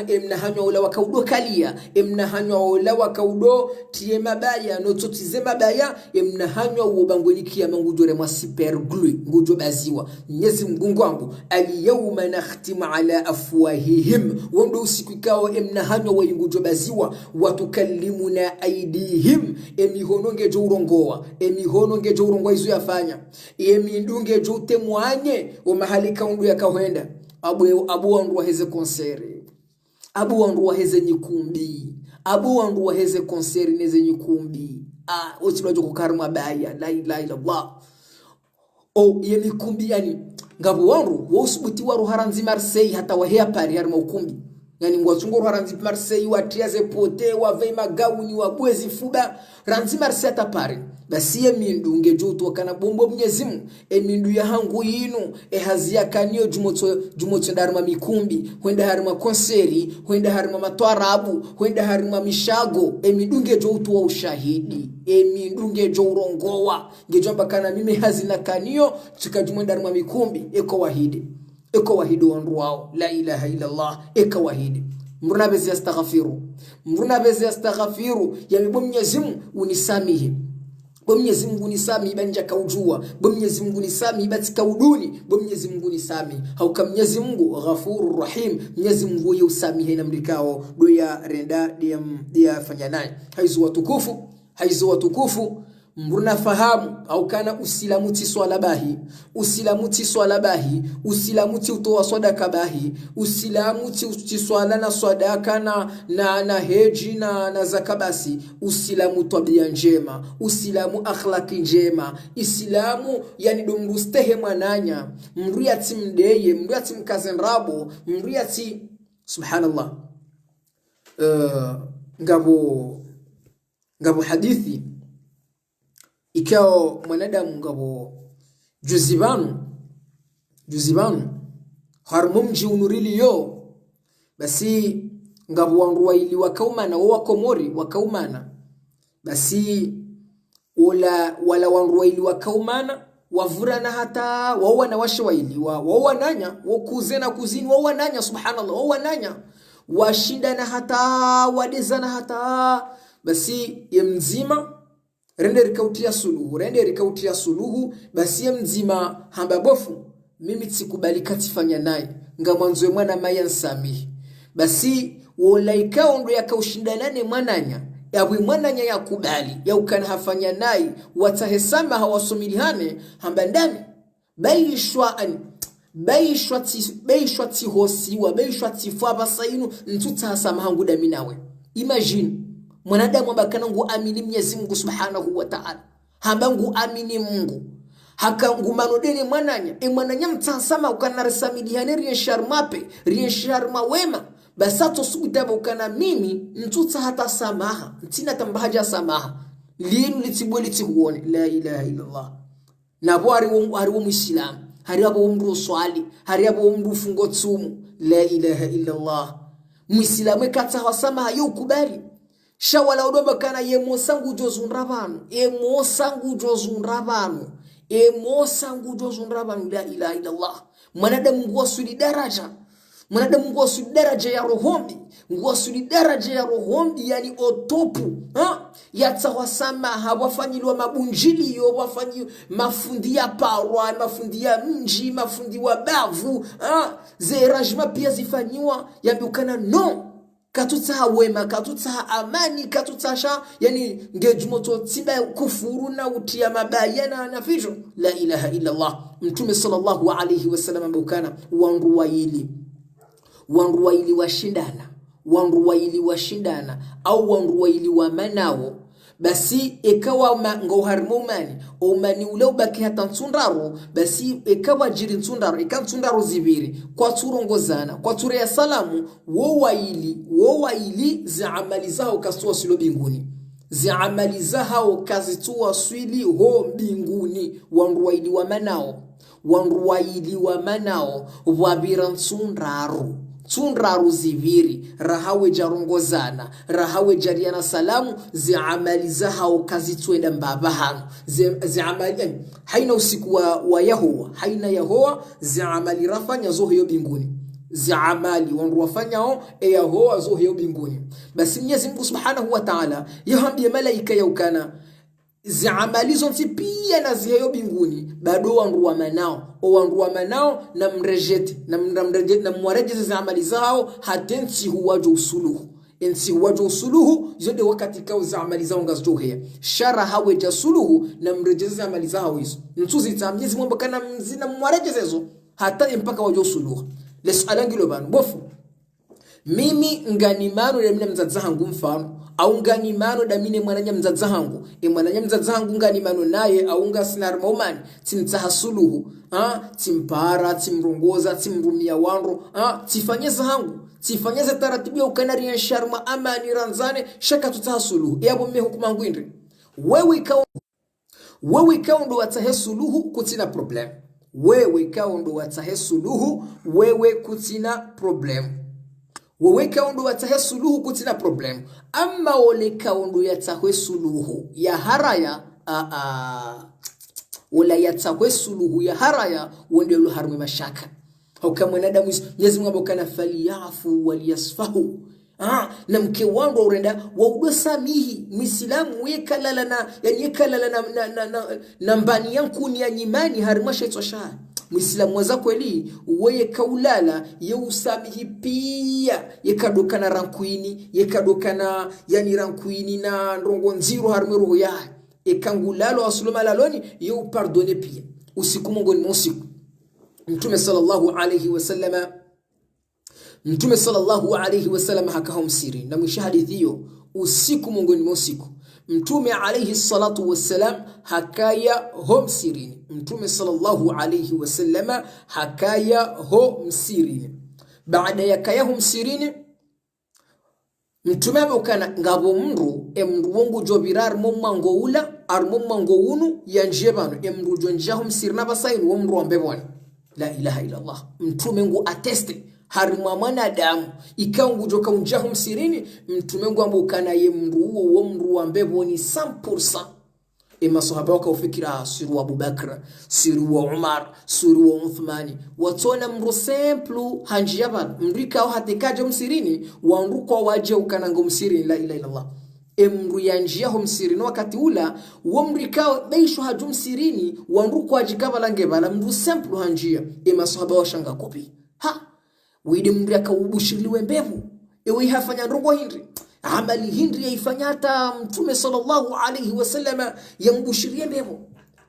emnahanywa ula wakaudokalia emnahanywa ula wakaudo tie mabaya nototize mabaya emnahanywa uobangweni kiyama ngujore mwa super glue ngujo baziwa Mwenyezi Mungu wangu al-yawma nakhtimu ala afwahihim wondo usiku ikao emnahanywa wa ngujo baziwa watukallimuna aidihim emihono ngejo urongowa emihono ngejo urongowa izo yafanya emindunge jo temwanye omahali kaundu yakahwenda abu wandu waheze konseri abu wandu waheze nyikumbi abu wandu waheze konseri neze nyikumbi ochibajo kukarma baya la ilaha illallah o ye mikumbi yani ngabo wandu wosubuti waru haranzi Marseille hata wahea pari harma ukumbi yani ngwazungu haranzi Marseille watiaze pote wave magauni wabwezi fuba ranzi Marseille hata pari basi emindu ngejuto kana bombo Mwenyezi Mungu emindu ya hangu yinu ehazia kanio jumotso ndarma mikumbi hwenda harima konseri hwenda harima matwarabu hwenda harima mishago emindu ngejuto wa ushahidi emindu ngejo urongowa ngejo kana mimi hazina kanio chikajumwe ndarma mikumbi eko wahidi wandu wao la ilaha illa Allah eko wahidi mruna bezi astaghfiru mruna bezi astaghfiru ya Mwenyezi Mungu unisamihi bo Mwenyezi Mungu nisami banja kaujua bo Mwenyezi Mungu nisami batika uduni bo Mwenyezi Mungu nisami hauka Mwenyezi Mungu Ghafurur Rahim Mwenyezi Mungu yusamihe na mlikao doya renda dia fanya naye haizu watukufu mruna fahamu au kana usilamu ti swala bahi usilamu ti swala bahi usilamu ti utoa sadaka bahi usilamu ti swala na sadaka na heji na zakabasi usilamu tabia njema usilamu akhlaki njema isilamu yani domrustehe mwananya mruyati mdeye mruyati mkazenrabo mruyati subhanallah. Ngabo hadithi ikao mwanadamu ngabo juzibanu harmumji unurili yo basi ngabo wanruwaili wakaumana wakomori wakaumana basi wala wanruwaili wakaumana wavurana hata wawana washawaili wawananya wakuzena kuzini wawananya subhanallah wawananya washindana hata wadezana hata basi yemzima rende rikautia suluhu basi mzima hamba bofu mimi sikubali katifanya naye ngamwanzo mwana maya nsamihi basi wolaika ndo yakaushindana mwananya yabwe mwananya yakubali yaukana hafanya naye watahesama hawasumilihane hamba ndani baishwa tihosiwa baishwa tifwa basainu ntutahasama hangu dami nawe. Imagine mwanadamu ambakana ngu amini Mwenyezi Mungu Subhanahu wa Ta'ala hamba ngu amini Mungu haka ngumanodene mwananya mwananya mtasama ukanarisamiliane riensharmape riensharma wema basato sugutaba ukana mimi mtuta hata samaha ntina tambahaja samaha linu litibwe litihuone la ilaha illallah. Nabo hariwo muislamu hariwo mndu swali hariwo mndu fungo tsumu la ilaha illallah. Muislamu kata wasamaha yokubali shawala udomba kana yemosa ngujozundra vanu la ilaha illallah. Mwanadamu nguwasuli daraja mwanadamu nguwasuli daraja ya rohombi nguwasuli daraja ya rohombi yani otopu yatawasama hawafanyilwa mabunjilio wafanyi mafundi ya parwa mafundi ya mji mafundi wa bavu zerajma pia zifanyiwa yambukana no katutsa wema katutsa amani katutsa yani ngejumoto tsimba kufuru na utia mabaya na fijo la ilaha illa Allah. Mtume sallallahu alayhi wasallam ambukana wanruwaili washindana au wanruwaili wa manao Basi ekawa ngauharimo umani umani ule ubaki hata ntsundaru basi ekawa jiri ntsundaru eka ntsundaru zibiri kwa turongozana kwa ture ya salamu wo waili za amali zao kasua silo binguni za amali zao kazitua swili ho mbinguni wanruwaili wa manao wanruwaili wa manao wabira ntsundaru tsundaru ziviri rahawe jarongozana rahawe jariana salamu zi amali zahao kazitwenda mbaba hano zi amali haina usiku wa Yahowa haina Yahowa zi amali rafanya zo hiyo binguni zi amali wanru wafanyao e Yahowa zo hiyo binguni. Basi Mwenyezi Mungu Subhanahu wa Ta'ala yahambia malaika yaukana zi amali zonsi pia na ziheyo binguni bado wanru wa manao o wanru wa manao na mrejete na mrejete na mwarejeze zi amali zao hatensi huwajo usuluhu ensi huwajo usuluhu zode wakati kao za amali zao ngazohea shara hawe jasuluhu na mrejeze amali zao hizo ntuzi za Mwenyezi Mungu kana mzina mwarejezezo hata mpaka wajo usuluhu. Lesalangilo banu bofu mimi nganimano damine mzadza hangu mfano au nganimano damine mwananya mzadza hangu e mwananya mzadza hangu nganimano naye au ngasinar maumani timtsaha suluhu timpara timrongoza timrumia wanro tifanyeza hangu tifanyeza taratibu ya ukanari ya sharma amani ranzane shaka tutaha suluhu yabo mimi hukuma hangu indri wewe ikawa ndo watahe suluhu kutina problem wewe ikawa ndo watahe suluhu wewe kutina problem wewe kaundo watahe suluhu kutina problem. Amma ole kaundo yatahwe suluhu ya haraya wala yatahwe suluhu ya haraya wende lu harme mashaka au mwanadamu Mwenyezi Mungu abokana faliyafu waliyasfahu na mke wangu urenda waudosamihi Muislamu wekalala na yani yekalala na mbani yanku ni ya nyimani harima shaitwa sha Muislamu waza kweli weye kaulala yeusamihi pia yekadokana rankuini yekadokana yani rankuini na ndongo nziro harime roho ya ekangulalo asuluma laloni yeupardone pia usiku mongoni mwa usiku Mtume sallallahu alayhi wasallama Mtume sallallahu alayhi wasallam hakahomsiri na mwisho hadithi hiyo usiku mongoni mwa usiku Mtume alayhi salatu wassalam hakaya homsirini Mtume sallallahu alayhi wasallama hakaya homsirini. Baada ya kaya homsirini Mtume abokana ngabo mndu emndu wongu jobirar mommango ula ar mommango unu yanje bano emndu jonja homsirina basainu womndu ambebona la ilaha illa Allah. Mtume ngu ateste harimwa mwanadamu ikangu joka unjahu msirini mtume ngu ambukana ye mndu uwo wo mndu wa mbeboni 100%. Ema sahaba wakaufikira siru wa Abubakar siru wa Umar siru wa Uthmani watona mndu simple hanjia bana mndu ikao hatekaje msirini wandu kwa waje ukanango msirini la ilaha illa Allah. Emru ya njia ho msirini wakati ula wo mndu ikao beisho haju msirini wandu kwa jikaba langebala mndu simple hanjia. Ema sahaba washanga kopi ha wide mndu akaubushiriwe mbevu ewe hafanya ndongo hindri amali hindri yaifanya hata Mtume sallallahu alayhi wasallama yambushirie mbevu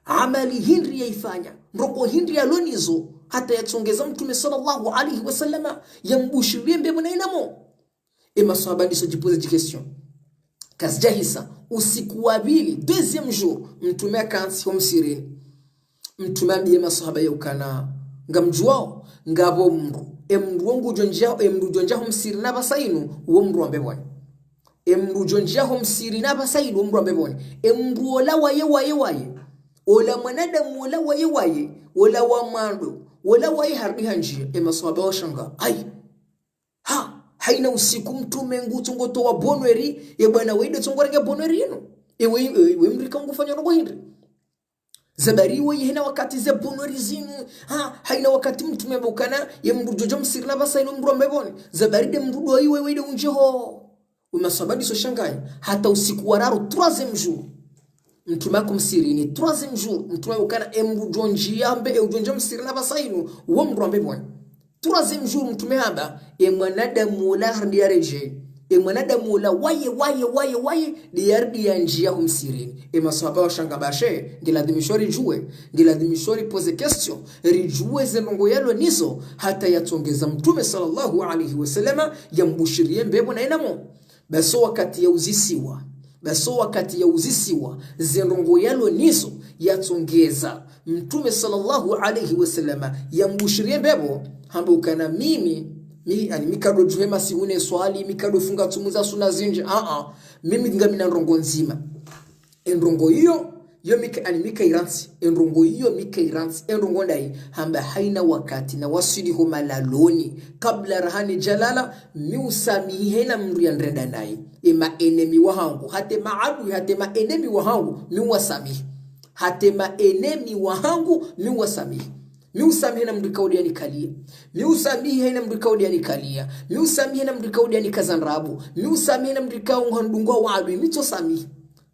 amali hindri yaifanya ndongo hindri alonizo hata yatsongeza Mtume sallallahu alayhi wasallama yambushirie mbevu na inamo. Ema sahaba ndiso jipoze ji question kasjahisa usiku wa pili deuxième jour Mtume akansi homsirini Mtume ambiye masahaba yukana ngamjuao ngabo mndu emndu wangu jonjao emndu jonjao msiri na basainu uwo mndu ambebone emndu jonjao msiri na basainu mndu ambebone emndu ola waye waye waye ola mwanadamu ola waye waye ola wa mando ola waye harbi hanjia. Emaswaba washanga ai ha haina usiku Mtume ngu to wa bonweri ye bwana weide tungorenge bonweri yenu ewe ewe mrika ngufanya ngo hindri zabari we hina wakati ze bonweri zinu ha haina wakati Mtume bukana ye mndu jojo msiri na basainu mndu ambebone zabari de mndu doi wewe de unjeho umasabadi so shangai hata usiku wa raru troisième jour Mtume akumsirini troisième jour Mtume bukana emndu jonji ambe e ujonje msiri na basainu wo mndu ambebone troisième jour Mtume haba e mwanadamu la hardiareje e mwanadamu la waye waye waye waye diardi ya njia humsirini. E maswahaba washanga bashe ndiladhimishori jue ndiladhimishori pose question rijue zenongo yalo nizo hata yatongeza Mtume sallallahu alayhi wasallama yambushirie mbebo na inamo. Baso wakati ya uzisiwa Baso wakati ya uzisiwa zendongo yalo niso yatsongeza Mtume sallallahu alayhi wasallama yambushirie mbebo hambukana mimi mi yani mikado juhema sihune swali mikado funga tumuza suna zinje mimi ngamina ndongo nzima endongo hiyo yo mika yani mika iransi endongo hiyo mika iransi endongo ndai hamba haina wakati na wasili homalaloni kabla rahani jalala miusamihi haina mndu yandrenda naye ema enemi wahangu hate maadu hate ma enemi wahangu miwasamihi hate ma enemi wahangu miwasamihi miusamihi na mndu kaudi yanikalia miusamihi haina mndu kaudi yanikalia miusamihi na mndu kaudi yanikazanrabu miusamihi na mndu kaudi ngandungwa wadu mitosamihi.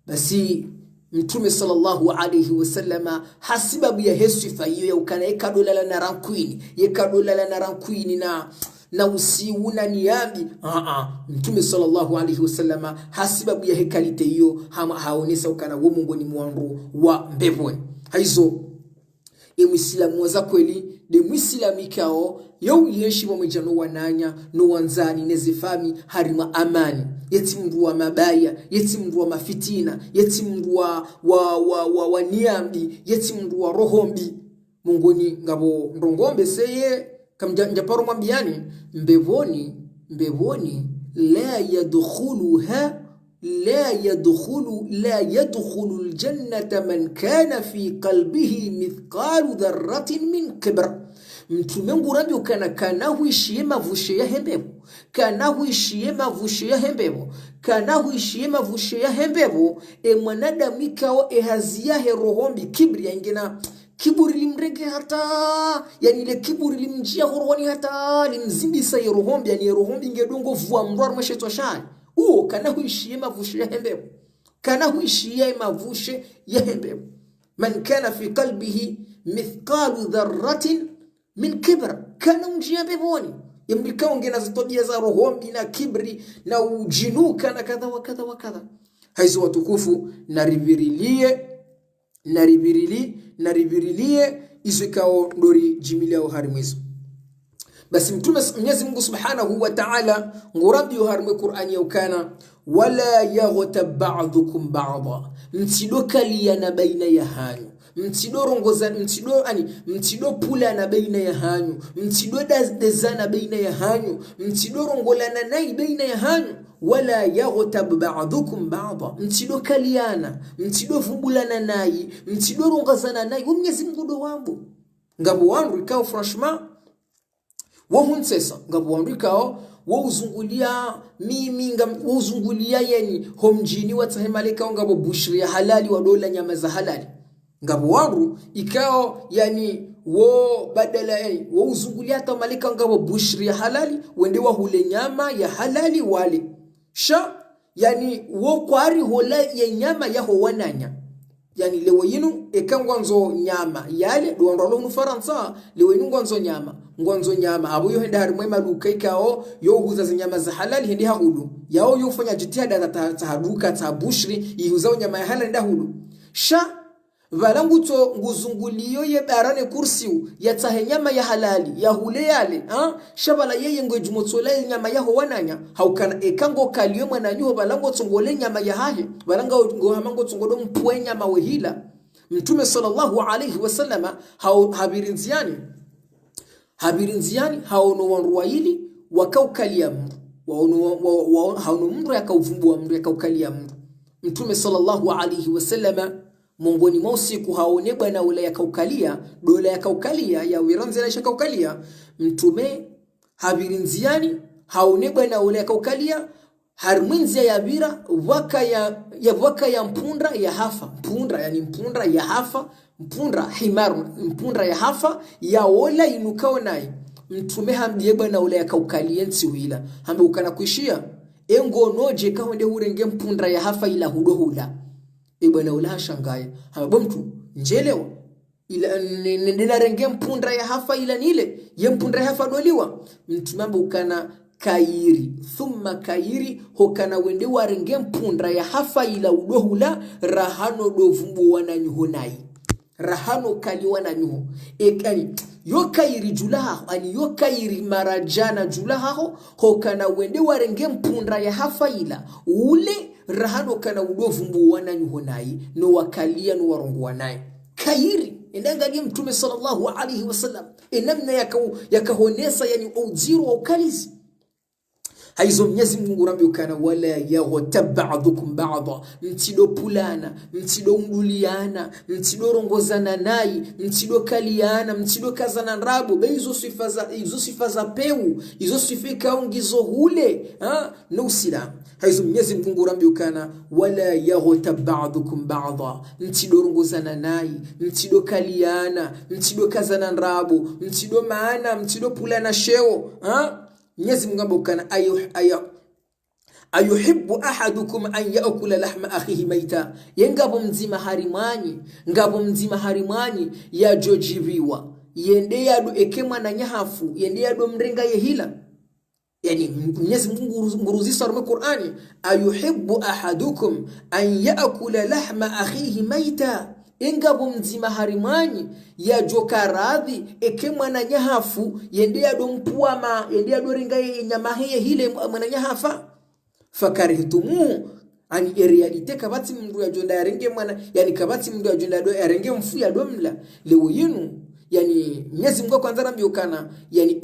Basi Mtume sallallahu alayhi wasallama hasibabu ya hesifa hiyo ya ukana yekadolala na rankwini yekadolala na rankwini na usiu na niambi Mtume sallallahu alayhi wasallama hasibabu ya hekalite hiyo haonesa ukana wo Mungu ni mwandu wa mbevwe haizo emuislamu waza kweli de muislamu ikao yo yeshi wa mwijano wananya no wanzani nezifami harima amani yeti mndu wa mabaya yeti mndu wa mafitina yeti mndu wa niambi yeti mndu wa rohombi mungoni ngabo ndongombe seye kamja njaparo mwambiani mbevoni mbevoni la yadkhuluha la yadkhulu la yadkhulu aljannata man kana fi qalbihi mithqalu dharratin min kibr. Mtume ngurambi ukana kana huishie mavushe ya hembevo kana huishie mavushe ya hembevo kana huishie mavushe ya hembevo e mwanadamu ikao ehazia herohombi kibri yaingena kiburi limrege hata yani ile kiburi limjia horohoni hata limzimbisa yerohombi yani yerohombi ingedongo vua mrwar mweshetwa shani uo kana huishie mavushe ya hembevo kana huishie mavushe ya hembevo man kana fi qalbihi mithqalu dharratin min kibr kana unjia mbevoni imlika ongena zitobia za rohombi na kibri na ujinuka na kadha wa kadha wa kadha. Haizo watukufu naribirilie naribirili naribirilie izikao ndori jimilia harimwizo. Basi Mtume Mwenyezi Mungu Subhanahu wa Ta'ala ngurambi harimwe Qur'ani yaukana wala yaghtab ba'dukum ba'dha mtidokaliana baina ya hanyu mtidorongoza mtido ani mtidopula na baina ya hanyu mtidodazana baina ya hanyu mtidorongolana nai baina ya hanyu wala yaghtab ba'dukum ba'dha mtidokaliana mtidovumbulana nai mtidorongozana nai Mwenyezi Mungu do wambo ngabo wangu ikao franchement wohunsesa ngabo wangu ikao wouzungulia mimi wouzungulia yani homjini watahemaleka ngabo bushri ya halali wa dola nyama za halali ngabo wangu ikao yani wo badala yani wo uzungulia hata malika ngabo bushri ya halali wende wa hule nyama ya halali wale sha yani wo kwari hola ya nyama ya howananya yani lewe yinu ekangwanzo nyama yale duwandalo nu Faransa lewe yinu ngwanzo nyama ngwanzo nyama abo yo henda harimwe maduka ikao yo huza za nyama za halali hendi hahudu yao yo fanya jitihada za haduka za bushri ihuza nyama ya halali ndahudu sha valanguto nguzunguliyo ye barane kursiu yatahe nyama ya halali ya hule yale shabala yeye ngwe jumotsola nyama ya howananya haukana ekango kaliyo mwananyuho balango tsongole nyama ya hahe balanga ngohamango tsongodo mpwe nyama wehila. Mtume sallallahu alayhi wasallama habirinziani habirinziani haono wanruwaili wakaukalia mru waono haono mru yakauvumbua mru yakaukalia mru. Mtume sallallahu alayhi wasallama mongoni mwa usiku haone bwana ule yakaukalia dola yakaukalia ya wiranzi na yakaukalia. Mtume habirinziani haone bwana ule yakaukalia harminzia ya bira waka ya waka ya mpunda ya hafa mpunda yani mpunda ya hafa mpunda himar mpunda ya hafa ya ola inukao naye. Mtume hamdiye bwana ule yakaukalia nsiwila hambe ukana kuishia engonoje kahonde urenge mpunda ya hafa ila hudohula bwana ula shangaye habo mtu njelewa ila nina mpunda ya hafa ila nile ye mpunda ya hafa doliwa. Mtu mambo ukana kairi thumma kairi hokana wende warenge mpunda ya hafa ila udohula rahano dovumbu wananyuho nai rahano kali wananyuho ekani Yokairi julaha ani yokairi marajana julaha hokana wende warenge mpunda ya hafaila ule rahano kana udovu mbuwana nyuhonai no wakalia no warongwa naye kairi endangalie Mtume sallallahu alaihi wasallam enamna yakahonesa yani ujiro wa ukalizi haizo Mwenyezi Mungu rambi ukana wala yaghtab ba'dukum ba'dha mtido pulana mtido mduliana mtido rongozana nai mtido kaliana mtido kazana rabu be hizo sifa za hizo sifa za peu hizo sifa kaungizo hule ha no sila haizo Mwenyezi Mungu rambi ukana wala yaghtab ba'dukum ba'dha mtido rongozana nai mtido kaliana mtido kazana rabu mtido maana mtido pulana sheo ha Mwenyezi Mungu ambokana ayuhibbu ahadukum an yaakula lahma akhihi maita yengabo mzima harimwanyi ngabo mzima harimwanyi yajojibiwa yende yado ekemwa na nyahafu yende yado mrenga yehila yani Mwenyezi Mungu nguruzisa rume Qur'ani ayuhibbu ahadukum an yaakula lahma akhihi maita ingabo mzima harimwanyi yajokaradhi eke mwana nyahafu yende yadompuama yende yadoringa nyama heye hile mwana nyahafa fakarihtumu ani realite kabati mndu yajonda yarenge mwana yani kabati mndu yajonda do yarenge mfu ya domla leo yinu yani Mwenyezi Mungu kwanza rambiokana yani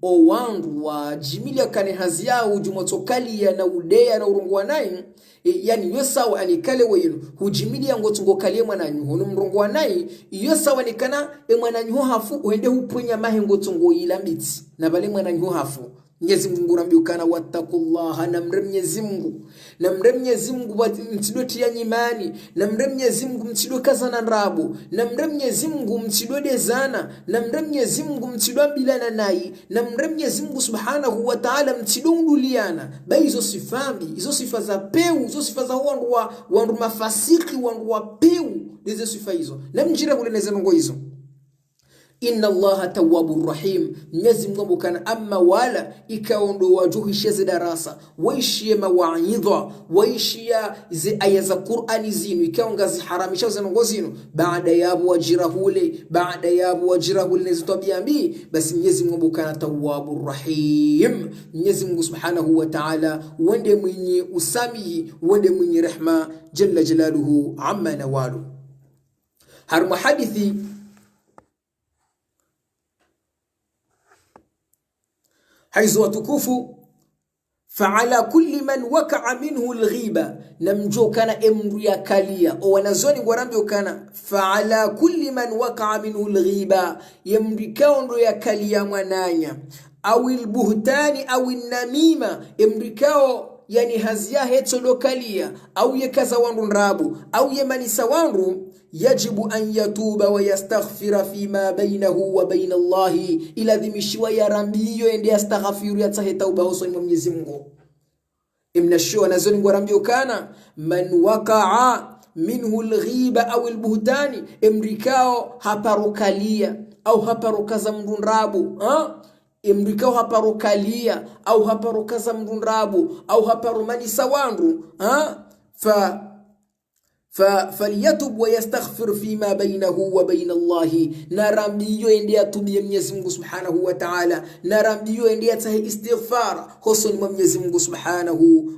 owandu wa jimilia kane hazia ujumotokali na udea na urungwa naye yani yosawa anikale weyinu hujimilia ngotungo kalie mwana nyuho no mrungwa naye yosawa nikana mwana nyuho hafu uende hupwenya mahe ngotungo ila miti na bale mwana nyuho hafu Mwenyezi Mungu rambiukana wattaqullaha namre Mwenyezi Mungu namre Mwenyezi Mungu mtidoti ya nyimani namre Mwenyezi Mungu mtido kazana nrabu namre Mwenyezi Mungu mtido dezana namre Mwenyezi Mungu mtido bilana nayi namre Mwenyezi Mungu subhanahu wa ta'ala mtido nduliana ba hizo sifambi hizo sifa za peu hizo sifa za wandu wa wandu mafasiki wandu wa peu hizo sifa hizo namjira kuleneza ngo hizo inna allaha tawwabur rahim Mwenyezi Mungu kana amma wala ikaondo wajuhishe darasa waishie mawaidha waishia zi aya za Qur'ani zinu ikaonga ziharamisha zinongo zinu baada yabo wajirahule baada yabo wajirahule nezitabia mbi basi Mwenyezi Mungu kana tawwabur rahim Mwenyezi Mungu subhanahu wa ta'ala wende mwenye usamihi wende mwenye rehma jalla jalaluhu amma nawalu harma hadithi haizo watukufu fa'ala kulli man waka'a minhu alghiba namjo kana emru ya kalia o wanazoni ngwarambi kana fa'ala kulli man waka'a minhu alghiba yemrikao ndo ya kalia mwananya au albuhtani au namima emrikao yani hazia hetso lokalia au yekaza wandu nrabu au yemanisa wandu yajibu an yatuba wa yastaghfira fima bainahu wa baina Allahi ila dhimishiwa ya rambiyo ende yastaghfiru yatahe tauba hosoni mwa Mwenyezi Mungu imnashuwa nazoni ngwarambio kana man waqa'a minhu alghiba au albuhtani emrikao haparokalia au haparokaza mrunrabu ha emrikao haparokalia au haparokaza mrunrabu au haparomanisa wandu ha fa فليتب ويستغفر فيما بينه وبين الله نرامبيو اندي atubie Mwenyezi Mungu Subhanahu wa Ta'ala narambiyo ende atahe istighfar hosoni mwa Mwenyezi Mungu Subhanahu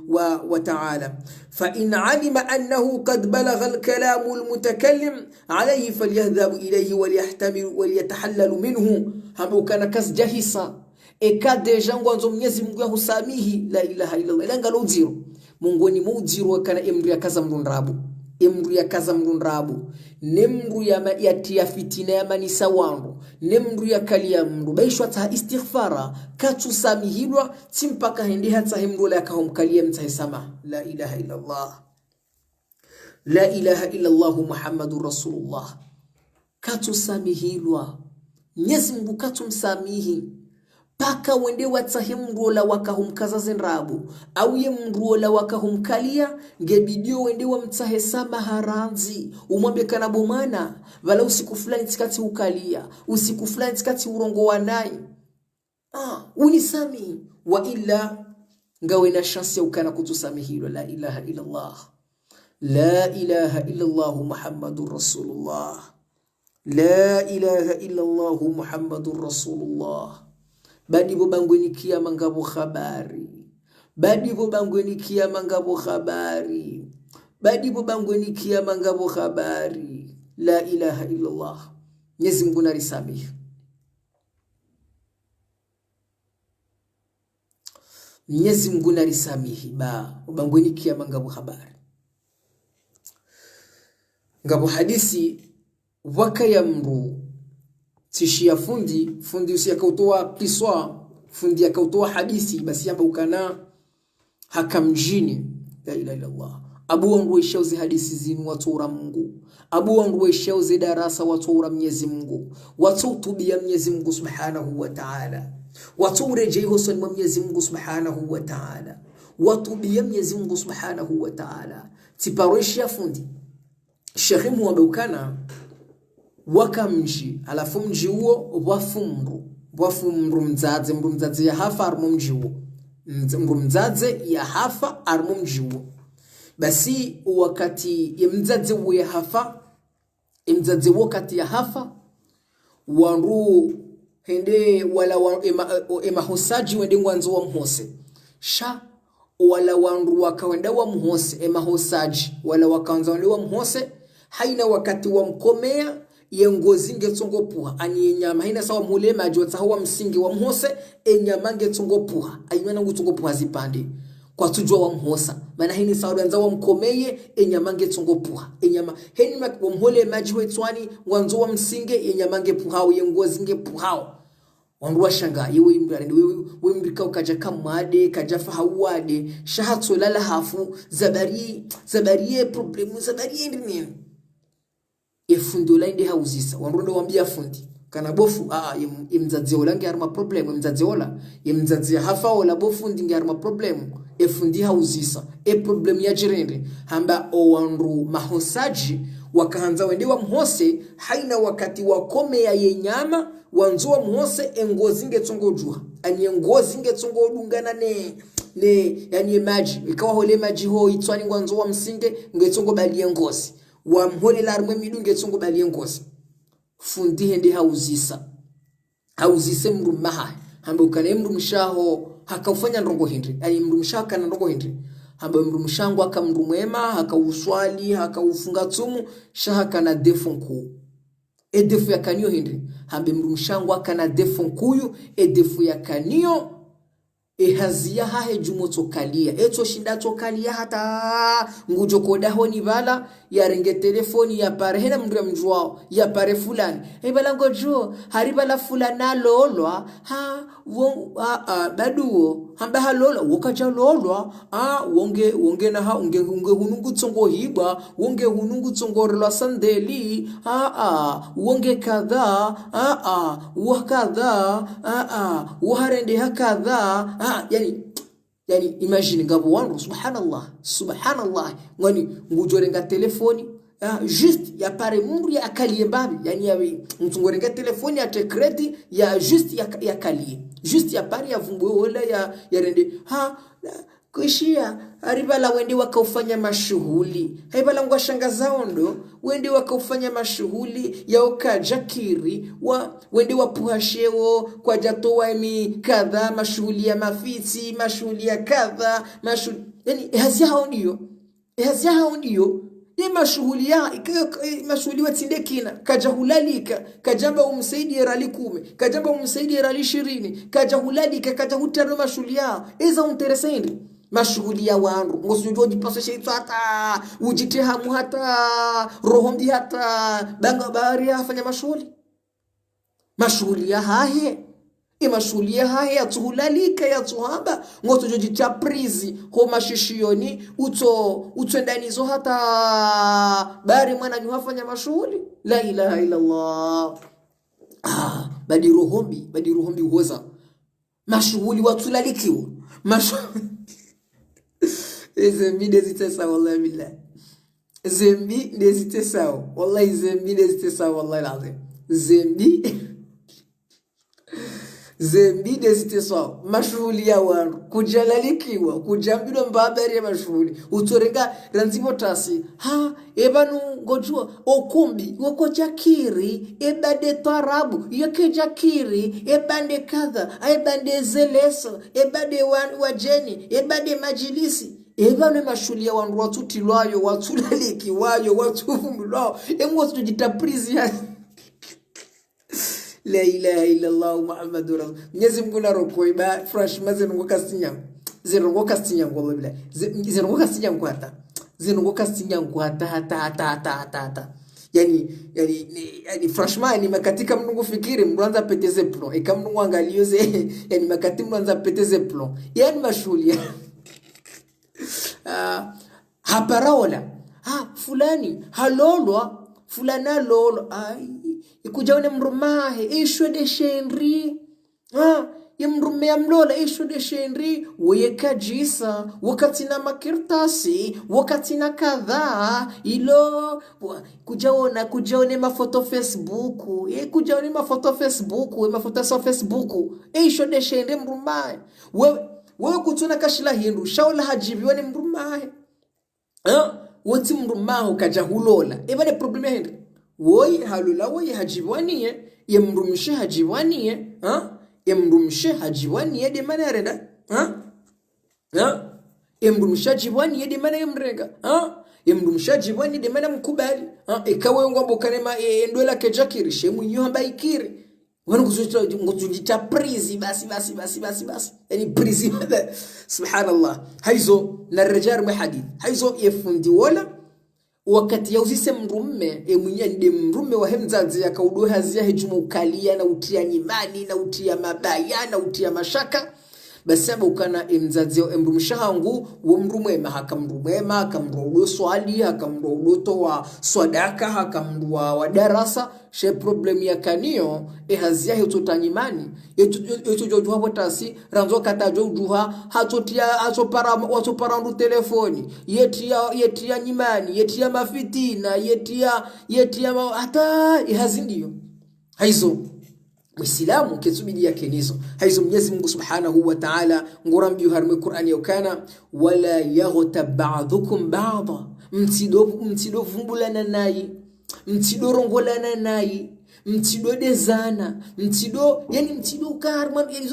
wa Ta'ala fa in alima annahu qad balagha al-kalam al-mutakallim alayhi falyahdhab ilayhi waliyahtamil waliyatahallal minhu hamukana kasjahisa eka deja ngwanzo Mwenyezi Mungu yahusamihi la ilaha illa Allah ilanga loziro Mungu ni mujiro kana emri akaza mrundrabu emru ya kaza mrundrabu nemru ya yatia fitina ya manisa wangu nemru ya kalia mru baishwa ta istighfara katusamihilwa timpaka hindi hata hemru la kahomkalia mtahisama la ilaha illa Allah la ilaha illa Allah Muhammadur Rasulullah katusamihilwa Mwenyezi Mungu katumsamihi paka wende watsahe mruola wakahumkaza zenrabu au ye mruola wakahumkalia ngebidio wende wamtsahe sama haranzi umwambie kana bomana vala usiku fulani tikati ukalia usiku fulani tikati urongo wanai unisami wa illa ngawe na chance ya ukana kutusamihilo la ilaha illa Allah la ilaha illa Allah Muhammadur Rasulullah La ilaha illa Allah Muhammadur Rasulullah. Badibo bangweni kiyama ngabo habari. Badibo bangweni kiyama ngabo habari. Badibo bangweni kiyama ngabo habari. La ilaha illa Allah. Mwenyezi Mungu narisamehe. Mwenyezi Mungu narisamehe ba bangweni kiyama ngabo habari. Ngabo hadisi wakayamru tishia fundi fundi usiyakautoa kiswa fundi akautoa hadisi basi yamba ukana hakamjini. La ilaha illa Allah. Abu wangu waishauze hadisi zinu watora Mungu. Abu wangu waishauze darasa watora Mwenyezi Mungu. Watutubia Mwenyezi Mungu Subhanahu wa Ta'ala. Waturejee hosoni mwa Mwenyezi Mungu Subhanahu wa Ta'ala. Watubia Mwenyezi Mungu Subhanahu wa Ta'ala. Tiparishia fundi Shekhimu wabeukana wakamji alafu mji huo wafumru wafumru mdzadze mru mdzadze ya hafa armo mji huo mru mdzadze ya hafa armo mji huo. Basi wakati mdzadze huo ya hafa mdzadze wakati ya hafa wanru hende wala wa, emahosaji wende ngwanzo wa mhose sha wala wanru wakawenda wa mhose emahosaji wala wakaanza wende wa mhose haina wakati wa mkomea yengozi ngetsongo puha ani enyama haina sawa mulema ajotsa hawa msingi wa mhose enyama ngetsongo puha ayimana ngutsongo puha zipande kwa tujwa wa mhosa maana hini sawa anza wa mkomeye enyama ngetsongo puha enyama heni wa mhole maji wetswani wanzo wa msinge enyama ngepuhao yengozi ngepuhao wandu washanga yewe imbrande wewe imbrika ukaja kamade kajafa hawade shahatso lala hafu zabari zabariye problemu zabariye ndini efundi olainde hauzisa wandu wambia fundi kana bofu a imdzadzi ola ngi arma problem imdzadzi ola imdzadzi hafa ola bofu ndi ngi arma problem efundi hauzisa e problem ya jirende hamba owandu mahosaji wakaanza wende wa mhose haina wakati wakome ya yenyama wanzuwa mhose engozi ngetsongo juha ani engozi ngetsongo dungana ne yani maji ikawa hole maji ho itswani ngwanzo wa msinge ngetsongo bali engozi wa mhole larmwe midunge tsongo bali engozi fundi hende hauzisa hauzise mrumaha hamba ukane mrumshaho hakaufanya ndongo hindri yani mrumshaho kana ndongo hindri hamba mrumshangu akamrumwema hakauswali hakaufunga tsumu shaha kana defu nkuu edefu ya kanio hindri hambe mrumshangu akana defu nkuyu edefu ya kanio ehazia hahe jumo tokalia etso shinda tokalia hata ngujo kodaho ni bala ya renge telefoni ya pare hena mndu ya mjuao ya pare fulani ebala ngojo haribala fulana lolwa ha wo a baduo hamba halolwa wokaja lolwa a wonge wonge na ha unge unge hunungu tsongo hibwa wonge hunungu tsongo relwa sandeli a a wonge kadha a a wakadha a a waharende hakadha a yani imagine ngabo wangu subhanallah subhanallah ngani ngujorenga telefoni juste ya pare mundu ya akalie mbabi yani ya mtungorenga telefoni ya te credit ya juste ya kalie juste ya pare ya vumbwe wala ya rende ha kuishia aribala wende wakaufanya mashughuli haibala ngwa shangazao ndo wende wakaufanya mashughuli ya okajakiri wa wende wapuhashewo kwa jatowa emi kadha mashughuli ya mafiti mashughuli ya kadha mashughuli yani hazia hao ndio hazia hao ndio ni mashughuli ya mashughuli watinde kina kajahulalika kajamba umsaidie rali 10 kajamba umsaidie rali 20 kajahulalika kajahutaro mashughuli ya eza unteresendi mashughuli ya wandu ngosujua jipaswa sheitwa hata ujitehamu hata roho mdi hata banga bahari afanya mashughuli mashughuli ya hahe imashughuli ya hahe yatuhulalika yatuhamba ngosujua jicha prizi ho mashishioni uto utwendanizo hata bahari mwana nyuhafanya mashughuli la ilaha illa Allah badi rohombi uhoza mashughuli watulalikiwa mashughuli zembi ndezitesa wallahi billah zembi ndezitesa wallahi zembi ndezitesa wallahi alazim zembi Zembide ziteswao mashughuli ya wandu kujalalikiwa kujambidwa mbabari ya mashughuli utorenga ranzipo tasi ha ebanu ngojua okumbi wakojakiri ebade tarabu yakejakiri ebande kadha ebande zeleso ebade wajeni ebade majilisi ebane mashughuli ya wandu watutilwayo watulalikiwayo watuvumilwao emwe watujitaprizi ya la ilaha illallah muhammadur rasul. Mwenyezi Mungu naroko iba fresh mazengo kasinya zinongo kasinya ngo bila zinongo kasinya ngo hata zinongo kasinya ngo hata hata hata hata hata hata yani yani yani franchement ni makatika mnungu fikiri mwanza peteze plon e kama mnungu angalioze yani makati mwanza peteze plon yani mashughuli haparaola ha fulani halolwa fulana lolo ai ikujaone mrumahe ishwede shenri ha yemrume ya mlola ishwede shenri weyekajisa wakati na makirtasi wakati na kadhaa ilo kujaona kujaone mafoto Facebook kujaone mafoto Facebook mafoto sa Facebook ishwede shenri mrumahe wewe wewe kutuna kashila hindu shaula hajibiwa ni mrumahe ha woti mrumaho kaja hulola ebane problem ya hindi woi halula woi hajiwaniye yemrumshe hajiwaniye ha yemrumshe hajiwaniye de mana renda ha ha yemrumshe hajiwaniye de mana yemrenga ha yemrumshe hajiwaniye de mana mkubali ha ikawe ngombo kanema ndwela kejakiri shemu nyohamba ikiri wanu kuzujita prizi basi basi basi basi basi yani prizi subhanallah haizo na rejar mwa hadith haizo yefundi wala wakati yauzise mrumme emwinya ndi mrumme wa hemzazi akaudohazia hejumu ukalia na utia nyimani na utia mabaya na utia mashaka basi abukana emzazi emrumshahangu wo mrumwema hakamrumwema hakamrudo swali hakamrudo toa swadaka hakamrua wa darasa she problem ya kanio ehazia hetotanyimani etojojuha botasi ranzo katajo juha hatotia hatopara watopara ndu telefoni yetia yetia nyimani yetia mafitina yetia yetia hata ehazindiyo haizo Muislamu ketubidi yake nizo haizo Mwenyezi Mungu Subhanahu wa Ta'ala ngurambi harmu Qur'ani yokana wala yaghtab ba'dukum ba'dha mtido mtido vumbulana nayi mtido rongolana nayi mtido dezana mtido yani mtido karma yani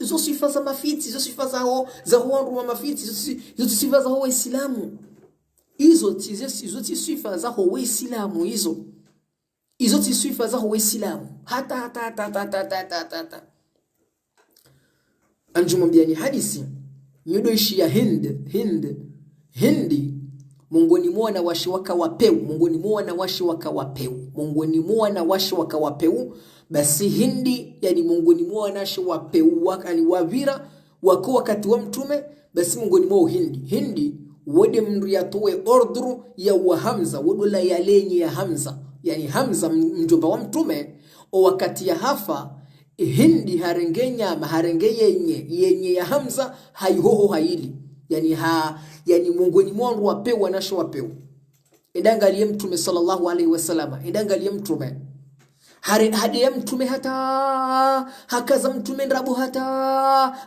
zo sifa za mafiti zo sifa za za wandu wa mafiti zo sifa za Waislamu hizo hizo sifa za Waislamu hizo izo sifa za Waislamu hata hata hata hata hata hata hata anjumwambia ni hadisi nyudo ishi ya Hind Hind Hindi mongoni mwa na washi wakawapeu mongoni mwa na washi wakawapeu mongoni mwa na washi wakawapeu basi Hindi yani mongoni mwa na washi wapeu wakani wavira wako wakati wa mtume basi mongoni mwa Hindi Hindi wode mndu yatoe ordru ya wa Hamza wodola yalenye ya Hamza yani Hamza mjomba wa mtume o wakati ya hafa Hindi harenge nyama harenge yenye yenye ya Hamza haihoho haili yani ha yani mongoni mwangu wapewa nasho wapewa endangalie mtume sallallahu alaihi wasallam endangalie mtume hare hadi ya mtume hata hakaza mtume ndabu hata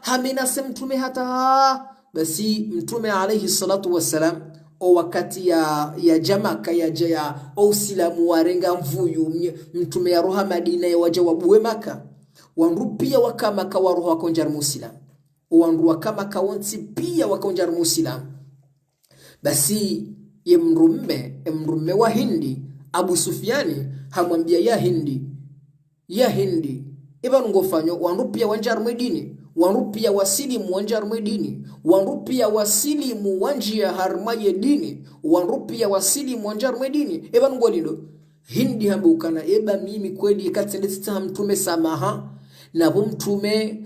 hamenase mtume hata basi mtume alaihi salatu wasalam o wakati ya jamaka ya jaya o silamu warenga mvuyu mtume ya roha Madina ya waja wabuwe maka wandu pia wakamaka waroha wakonjar musila wandu wakamaka wonsi pia wakonjar musila basi emrumme wa Hindi Abu Sufyani hamwambia ya Hindi ibanu ngofanyo wandu pia wanjar mwedini wandu pia wasilimu wanjar mwedini wandu pia wasilimu wanjia harmaye dini wandu pia wasilimu wanjar mwedini ebanu ngolindo Hindi hambukana eba mimi kweli katendetsa mtume samaha nabo mtume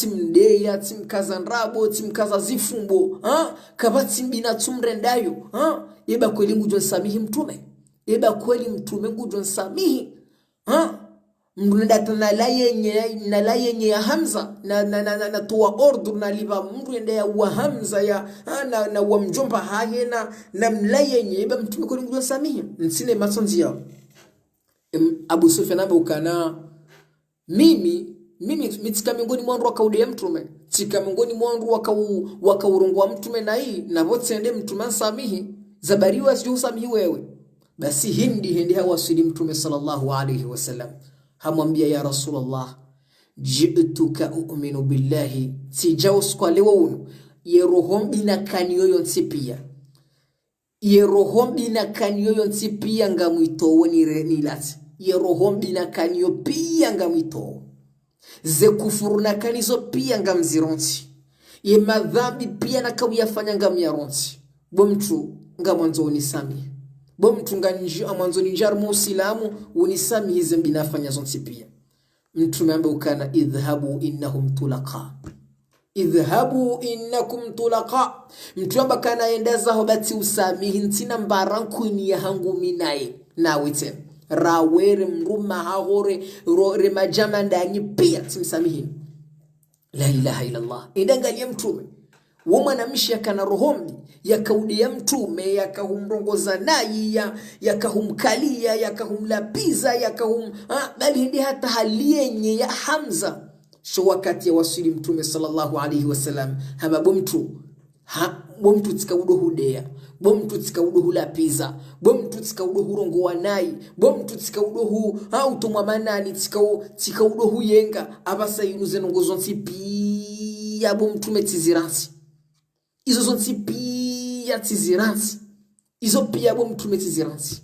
timdeya timkaza nrabo timkaza zifumbo kaba timbina tumrendayo eba kweli ngujo samihi mtume eba kweli mtume ngujo samihi mrenda na la yenye ya Hamza na na na, na, na tuwa ordu na liba mrenda ya wa Hamza ya na, na wa mjomba haye na na mla yenye eba mtume kweli ngujo samihi nsine masonzi yao Abu Sufyan abukana mimi mimi mitika miongoni mwa wandu wakaudia mtume tika miongoni mwa wandu wakaurongwa mtume na hii na votsende mtume nsamihi zabariwa siju usamihi wewe. Basi hindi hawasili mtume sallallahu alayhi wasallam hamwambia ya Rasulullah ji'tuka u'minu billahi sijauskwalewa uno yerohombi kaniyoyo nsipia yerohombi na kaniyoyo nsipia ngamwitowo nilati yerohombi na kaniyo pia ngamwitowo ze kufuru na kanizo pia ngamzironti ye madhambi pia nakawiyafanya ngamyaronti bo mtu ngamwanzo unisami bo mtu ngamwanzo ninjar musilamu unisami hize mbinafanya zonti pia. Mtume ambaye ukana idhhabu innahum tulaqa idhhabu innakum tulaqa mtu amba kana endaza hobati usamihi ntina mbarankuni ya hangu minaye nawe tena rawere mruma hahore re majama ndani pia timsamihi. La ilaha illa Allah. Indangalia mtume wo mwanamshi yakana rohombi yakaudia mtume yakahumrongoza nayi yakahumkalia yakahumlapiza yakahum bali hindi hata halienye ya Hamza sho wakati ya wasili mtume sallallahu alayhi wasallam haba bomtu ha bomtu tsikaudo hudea bomtu tsikaudo hulapiza bomtu tsikaudo hurongo wanai bomtu tsikaudo hu ha utumwa manani tsikaudo huyenga abasa inuze nongozo ntsipi bomtume tiziransi izo zonsi pia tiziransi izo pia bomtume tiziransi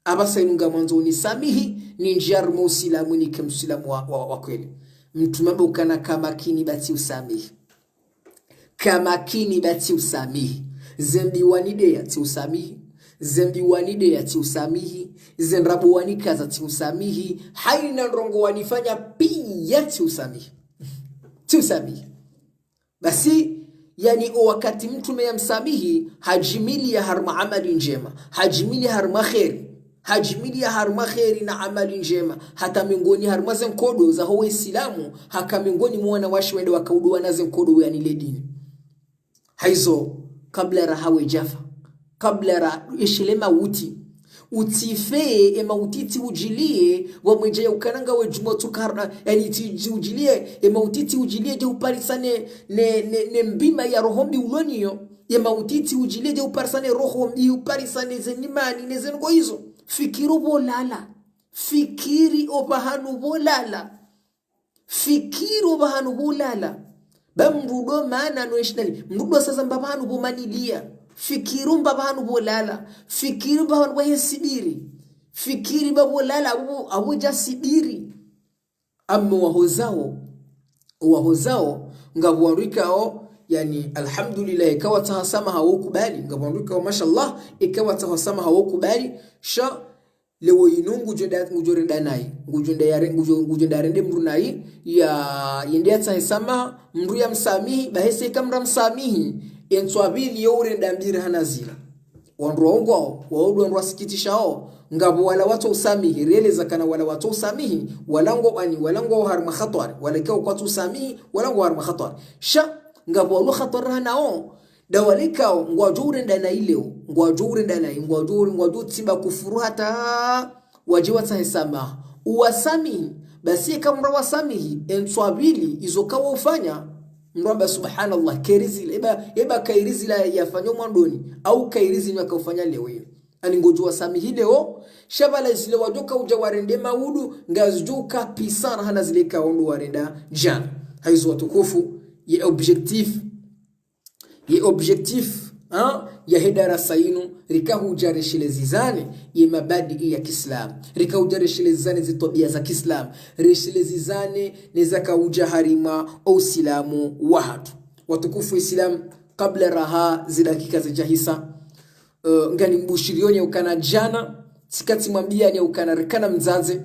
abasa inunga mwanzo unisamihi ni njiar musilamu ni kemsilamu wa kweli. Mtume ukana kamakini bati usamihi kamakini bati usamihi zembi wanide ya ti usamihi zembi wanide ya ti usamihi zenrabu wanikaza ti usamihi haina ndongo wanifanya pia ti usamihi ti usamihi. Basi yani wakati mtume yamsamihi hajimili ya harma amali njema hajimili harma khairi hajimili ya harma khairi na amali njema hata miongoni harma zenkodo za ho Islamu haka miongoni mwana washwende wakaudu na zenkodo yani ledini haizo kabla rahawe jafa kabla ra ishilema uti utife emautiti ujilie wamweje ukananga wejuma tukarna yani ti ujilie emautiti ujilie je uparisane ne mbima ya rohombi uloniyo emautiti ujilie je uparisane rohombi uparisane zenimani nezengo hizo fikiru bolala fikiri obahanu bolala fikiri obahanu bolala bamrudo maana no ishnali mrudo sasa mbabahanu bomanilia fikiru mbabahanu bolala fikiru mbabahanu bohesibiri fikiri babolala abuja sibiri amma wahozao ngabuarikao yani alhamdulillah ikawa tahasama hawokubali ngabuarikao mashallah ikawa tahasama hawokubali sha lewo inungu ngujorenda nayi ngujenda rende mru nayi ya yende tahasama mru ya msamihi bahese kamra msamihi entwabili yourenda mbiri hanazira wandu waongo waodu wandu wasikitishao ngabo wala watu usamihi releza kana wala watu usamihi walango ani walango har makhatar wala kwa watu usamihi walango har makhatar sha ngabo wala khatar hanao dawalikao ngwajurenda na ileo ngwajurenda na ngwajuri ngwajutsimba kufuru hata wajiwa tsahesama uwasamihi basi kamra wasamihi entwabili izokawa ufanya mraba subhanallah kerizila eba kairizila yafanywa mwandoni au kairizi ni akaufanya leo hiyo ani ngojo wasamihi leo shabala zile wajoka uja warende maudu ngazuka pisana hana zile kaondo warenda jana haizo watukufu ye objectif ya hedarasa inu rikahujareshilezizane ye mabadi ya Kiislamu rikahujareshilezizane zitobia za Kiislamu reshelezizane nezakauja harima usilamu wahatu watukufu Islam kabla raha zidakika za jahisa ngani mbushirioni ukana jana sikati mwambia ni ukana rekana mzaze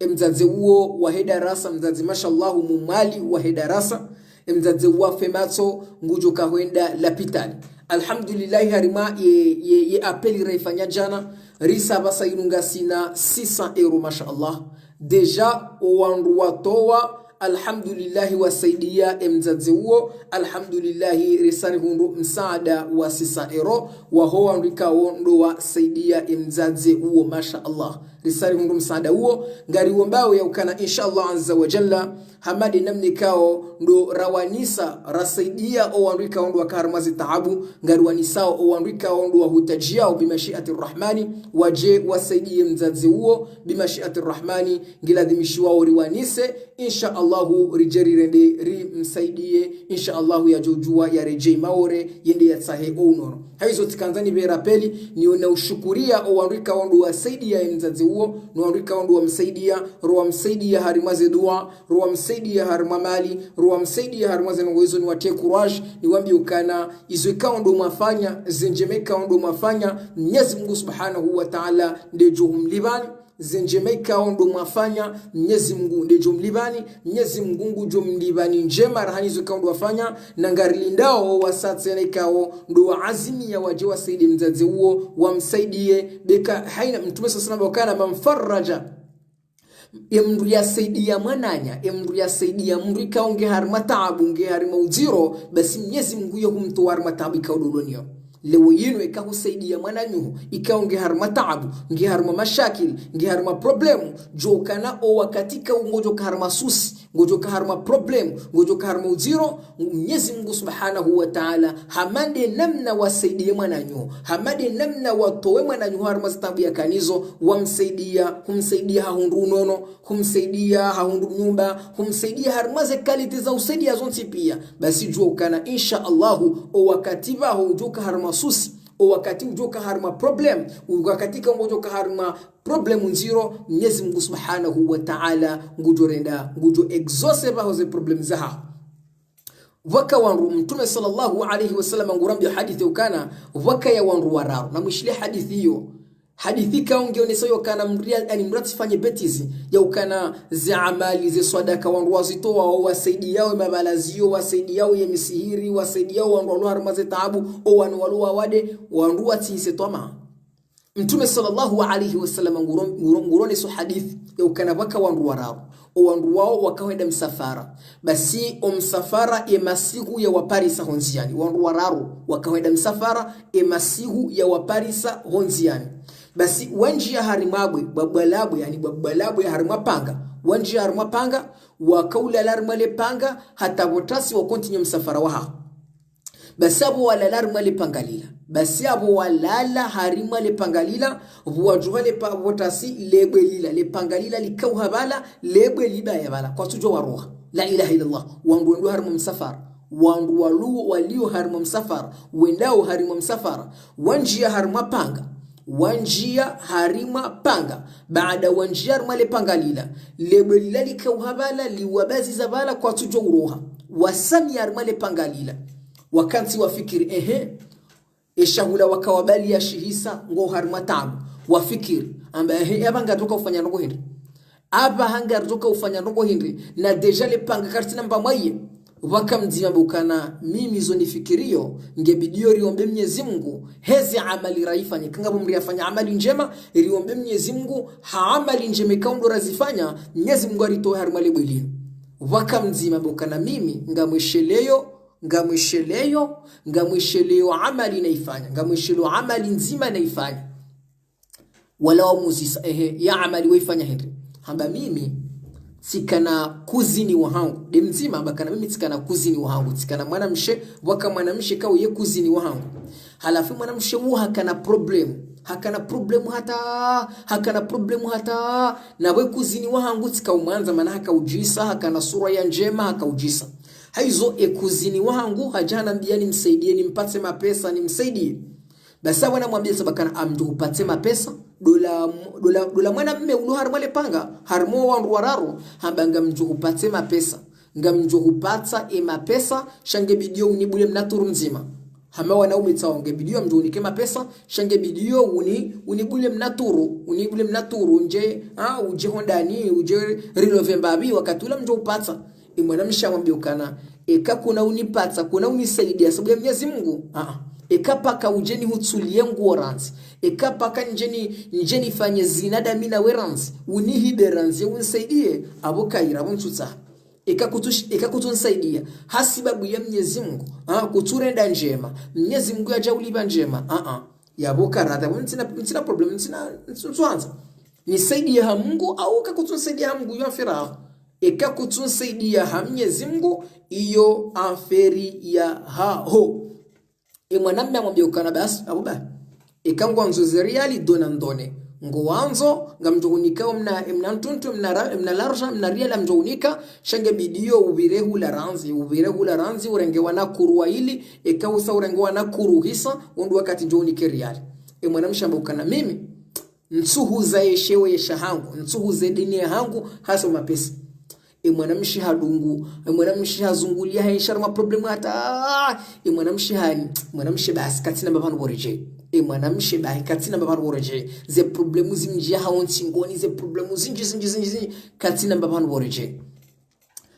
mzaze huo wa hedarasa mzaze mashallah mumali wa hedarasa mzaze wa fematso ngujo kahwenda lapitali alhamdulillah harima ye apeli reifanya jana risa basa inunga sina 600 euro mashallah deja wandu watoa alhamdulillah wasaidia mzazi huo alhamdulillah risani hundu msaada wa 600 euro waho andika ndo wasaidia mzazi huo mashallah Risali hundu msaada huo ngari uombao ya ukana inshallah azza wa jalla hamadi namni kao ndo rawanisa rasaidia o wandu kao ndo wakarmazi taabu ngari wanisao o wandu kao ndo wahutajiao bimashiati rahmani waje wasaidie mzazi huo bimashiati rahmani ngiladhimishi wao riwanise insha Allahu rijerirende rimsaidie insha Allahu yajujua yareje maore yende yatsahe unono. Haizo tikanzani bera peli ni unaushukuria o wandu kao ndo wasaidia mzazi huo no wandu kao ndo wamsaidia ruwamsaidia harimaze dua ruwamsaidia harima mali ruwamsaidia harimaze nongo ni watie courage ni wambi ukana izo ikao ndo mwafanya zenjemeka ndo mwafanya Mwenyezi Mungu Subhanahu wa Ta'ala ndejo humlibani zenjemeka ndo mwafanya Mwenyezi Mungu ndejo mlibani Mwenyezi Mungu njo mlibani njema rahani izo ikao ndo wafanya na ngarilindao wasatse ikao ndo waazimia waje wasaidie mzazi huo wamsaidie beka haina. Mtume sallallahu alayhi wasallam mamfaraja emndu yasaidia mwananya emndu yasaidia mndu ikaonge harima taabu nge harima ujiro basi Mwenyezi Mungu yo humtoa harima taabu ikaudolonio leo yinu ikahusaidia mwananyuhu ikaonge harima taabu nge harima mashakil nge harima problemu jokana o wakatika ngojo kaharima susi ngojo kaharima problem ngojo kaharima ujiro Mwenyezi Mungu Subhanahu wa Ta'ala hamande namna wasaidie mwananyuhu hamande namna watowe mwananyuhu harima taabu ya kanizo wamsaidia humsaidia hahundu unono humsaidia hahundu nyumba humsaidia harima ze kalite za usaidia zonti pia basi jokana insha Allahu o wakati baho joka harima susi o wakati ujoka harma problem wakati ka ujoka harma problem nziro Mwenyezi Mungu Subhanahu wa Ta'ala ngujo renda ngujo exauce ba ze problem zaha waka wanru. Mtume sallallahu alayhi wasallam ngurambia hadithi ukana waka ya wanru wararu na mwishile hadithi hiyo hadithi kaongeonesa yo kana mria yani mrati fanye betizi ya ukana za amali ze sadaka wandu wazitoa wasaidiao mabalazio wasaidiao ya misihiri wasaidiao wandu walio ze taabu o wanu walio wade wandu watise toma. Mtume sallallahu alayhi wasallam ngurone so hadithi ya ukana waka wandu warao o wandu wao wakawenda msafara basi o msafara e masiku ya waparisa honziani wandu wararo wakawenda msafara e masiku ya waparisa honziani basi wanjia harimabwe babbalabwe yani babbalabwe harimapanga wanjia harimapanga wakaula larmale panga hata botasi wa continue msafara waha basi abo walala harimale pangalila basi abo walala harimale pangalila vuwajuhale pa botasi lebwe lila le pangalila likauhabala lebwe liba yabala kwa tujo waroha la ilaha illallah wandu harimu msafara wandu waluo walio harimu msafara wendao harimu msafara wanjia harimapanga wanjia harima panga baada wanjia harima le panga lila lebwe lila likauhabala liwabazi zabala kwa tujo uroha wasami harima le panga lila wakanti wafikiri ehe eshahula wakawabali ya shihisa ngo harima tabu wafikiri amba ehe abanga toka ufanya ndogo hindi aba hanga toka ufanya ndogo hindi na deja le panga kartina mba mwaye wakamzima bukana mimi zo nifikirio ngebidio riombe Mwenyezi Mungu hezi amali raifanye kangabo mriafanya amali njema riombe Mwenyezi Mungu ha amali njema kaundo razifanya Mwenyezi Mungu aritoe harimale bwilini wakamzima bukana mimi ngamwesheleyo ngamwesheleyo ngamwesheleyo amali naifanya ngamwesheleyo amali nzima naifanya wala wamuzisa ehe ya amali waifanya hindi hamba mimi sikana kuzini wahangu de mzima bakana mimi sikana kuzini wahangu sikana mwanamshe waka mwanamshe kawo ye kuzini wahangu halafu mwanamshe wu hakana problem hakana problem hata hakana problem hata na we kuzini wahangu tsikaumwanza maana hakaujisa hakana sura ya njema hakaujisa haizo e kuzini wahangu hajana mbia nimsaidie nimpate mapesa nimsaidie basi bwana mwambie sabakana amdu upate mapesa dola dola dola mwana mme ulo harmale panga harmo wandu wararu hambanga mju upate mapesa ngamju upata e mapesa shange bidio unibule mnaturu mzima hama wanaume taonge bidio mju unike mapesa shange bidio unibule mnaturu unibule mnaturu nje uje hondani uje rilove mbabi wakati ula mju upata imwanamsha mwambie ukana eka kuna unipata kuna unisaidia sababu ya Mwenyezi Mungu ekapaka ujeni hutsulie nguo ranzi ekapaka njeni fanye zinada mina weranzi unihibe ranzi unisaidie abokaira abontsutsa ekakutunsaidia hasibabu ya Mwenyezi Mungu kuturenda njema Mwenyezi Mungu aja uliba njema yaboka radha ntsina problem ntsina ntswanza Nisaidia ha Mungu au kakutunsaidia ha Mungu yo afera ekakutunsaidia ha Mwenyezi Mungu iyo aferi ya haho. E mwanamme amwambia ukana basi abuba ekangwa nzozeriali dona ndone ngowanzo ngamjounika mna mtuntu mna larja mna riala mjounika shange bidio ubirehu la ranzi ubirehu la ranzi urengewa na kurua ili ekausa urengewa na kuruhisa undu wakati njounike riali. E mwanamshamba ukana mimi nsuhuza yeshewe yeshahangu nsuhuze dini hangu hasa mapesa. E mwanamshi hadungu e mwanamshi hazungulia haishara ma problemu hata e mwanamshi hani mwanamshi basi katina mabano boreje e mwanamshi bahi katina mabano boreje ze problemu zimjia haonti ngoni ze problemu zinji zinji zinji katina mabano boreje.